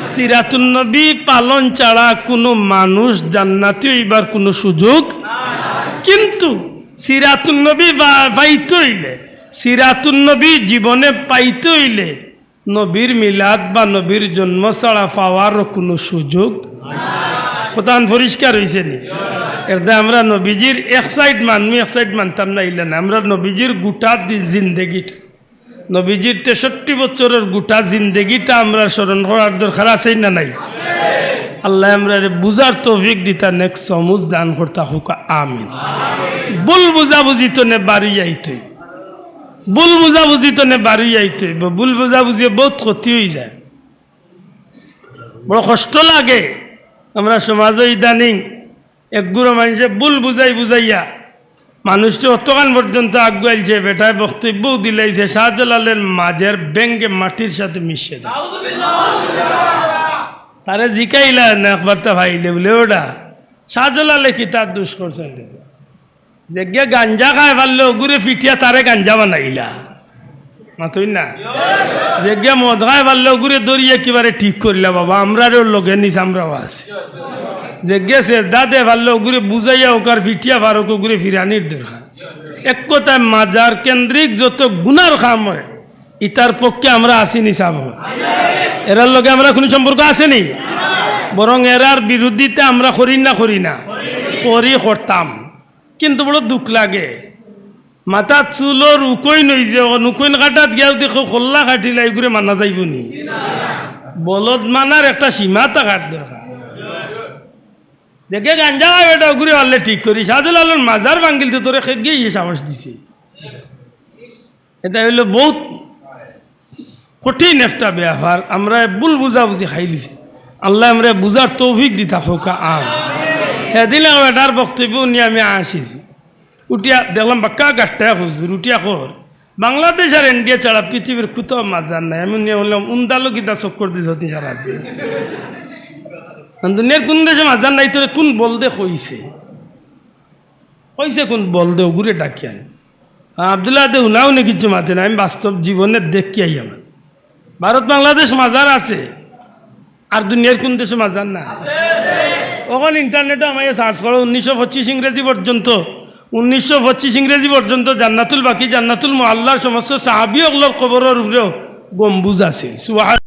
সিরাতুন নবী পালন ছাড়া কুনু মানুষ জান্নাতি অইবার কুনু সুযোগ। কিন্তু সিরাতুন নবী বা-, পাইতে অইলে, সিরাতুন নবী জীবনে পাইতে অইলে নবীর মিলাদ বা নবীর জন্ম ছাড়া পাওয়ারও কুনু সুযোগ। কথাখান পরিষ্কার অইছে নি? এরদায় আমরা নবীজির এক সাইড মানমু, এক সাইড মানতাম না, ইলা না। আমরা নবীজির গুটা দি-, জিন্দেগিটা, নবীজির তেষট্টি বছরর গুটা জিন্দেগিটা আমরা স্মরণ করার দরকার আছে না নাই? আল্লায় আমরারে বুঝার তৌফিক দিতা, নেক সমুজ দান করতা, কউক্কা আমিন। ভুল বুঝাবুঝি তনে বারই আইতে অইবো। ভুল বুঝাবুঝি তনে বারই আইতে অইবো। ভুল বুঝাবুঝিয়ে বউত ক্ষতি অইযায়, বড় কষ্ট লাগে। আমরা সমাজো ইদানিং একগুরু মানষে ভুল বুঝাই বুঝাইয়া মানুষটা অতখান পর্যন্ত আগুয়াইলছে, বেটায় বক্তব্যও দিলাইছে, শাহজালালের মাজার ভেঙ্গে মাটির সাথে মিশিয়ে দেয়। তারে জিকাইলা না একবার তা পাইলে বুলে, "ওটা শাহজালালে কিতা দুষ করছে?" যেগিয়ে গাঞ্জা খায় পারলে অগুরে ফিটিয়া তারে গাঞ্জা বানাইলা। মাতইন না? যেগিয়ে মদ খায় পারলে অগুরে ধরিয়া একেবারে ঠিক করিলা, "বাবা, আমরারে ওর লগে নিস, আমরাও আছি।" যেগিয়ে সেজদা দে পারলে অগুরে বুঝাইয়া অকার ফিটিয়া ফারুক অগুরে ফিরানির দরকার। এক কথায় মাজার কেন্দ্রিক যত গুনার কাম অয়, ইতার পক্ষে আমরা আছি নি সাব? এরার লগে আমরা কুনু সম্পর্ক আছে নি? বরং এরার বিরোধিতা আমরা করি না, করি না? করি, করতাম। কিন্তু বড় দুখ লাগে, মাথাত চুলর উকইন অইছে, অখন উকইন কাটাত গিয়াও দেখো কল্লা কাটিলা, ইগুরে মানা যাইবো নি? বলদ মানার একটা সীমা থাকার দরকার। যেগিয়ে গাঞ্জা খায় বেটা অগুরে পারলে ঠিক করি, শাহজালালর মাজার ভাঙ্গিলতে তোরে কেগিয়ে ইয়ে সাহস দিছে? এটা অইলো বউত কঠিন একটা ব্যাপার। আমরা ভুল বুঝাবুঝি খাইলিছি। আল্লায় আমরারে বুঝার তৌফিক দিতা কউক্কা আমিন। সেদিন আমার এটার বক্তব্য নিয়া আমি আসিছি। উঠিয়া দেখলাম বাক্কা গাট্টা হুজুর, উঠিয়া কর, "বাংলাদেশ আর ইন্ডিয়া ছাড়া পৃথিবীর কুতাও মাজার নাই।" আমি নিয়া বললাম, "উন্দালো কিতা চক্কর দিছ নি সারা জীবন? দুনিয়ার কুন দেশো মাজার নাই, তোরে কুন বলদে কইছে?" কইছে কুন বলদে, অগুরে ডাকিয়া আন। আব্দুল্লাহ দে হুনাও নি কিচ্ছু মাতে না, আমি বাস্তব জীবনে দেখিয়া আইয়া। ভারত বাংলাদেশ মাজার আছে, আর দুনিয়ার কুন দেশো মাজার না? অখন ইন্টারনেটো আমারে সার্চ করো, উনিশশো পঁচিশ ইংরেজি পর্যন্ত, উনিশশো পঁচিশ ইংরেজি পর্যন্ত জান্নাতুল বাকি, জান্নাতুল মুআল্লার সমস্ত সাহাবী অকলর কবরর উপরেও গম্বুজ আছে। সুবহান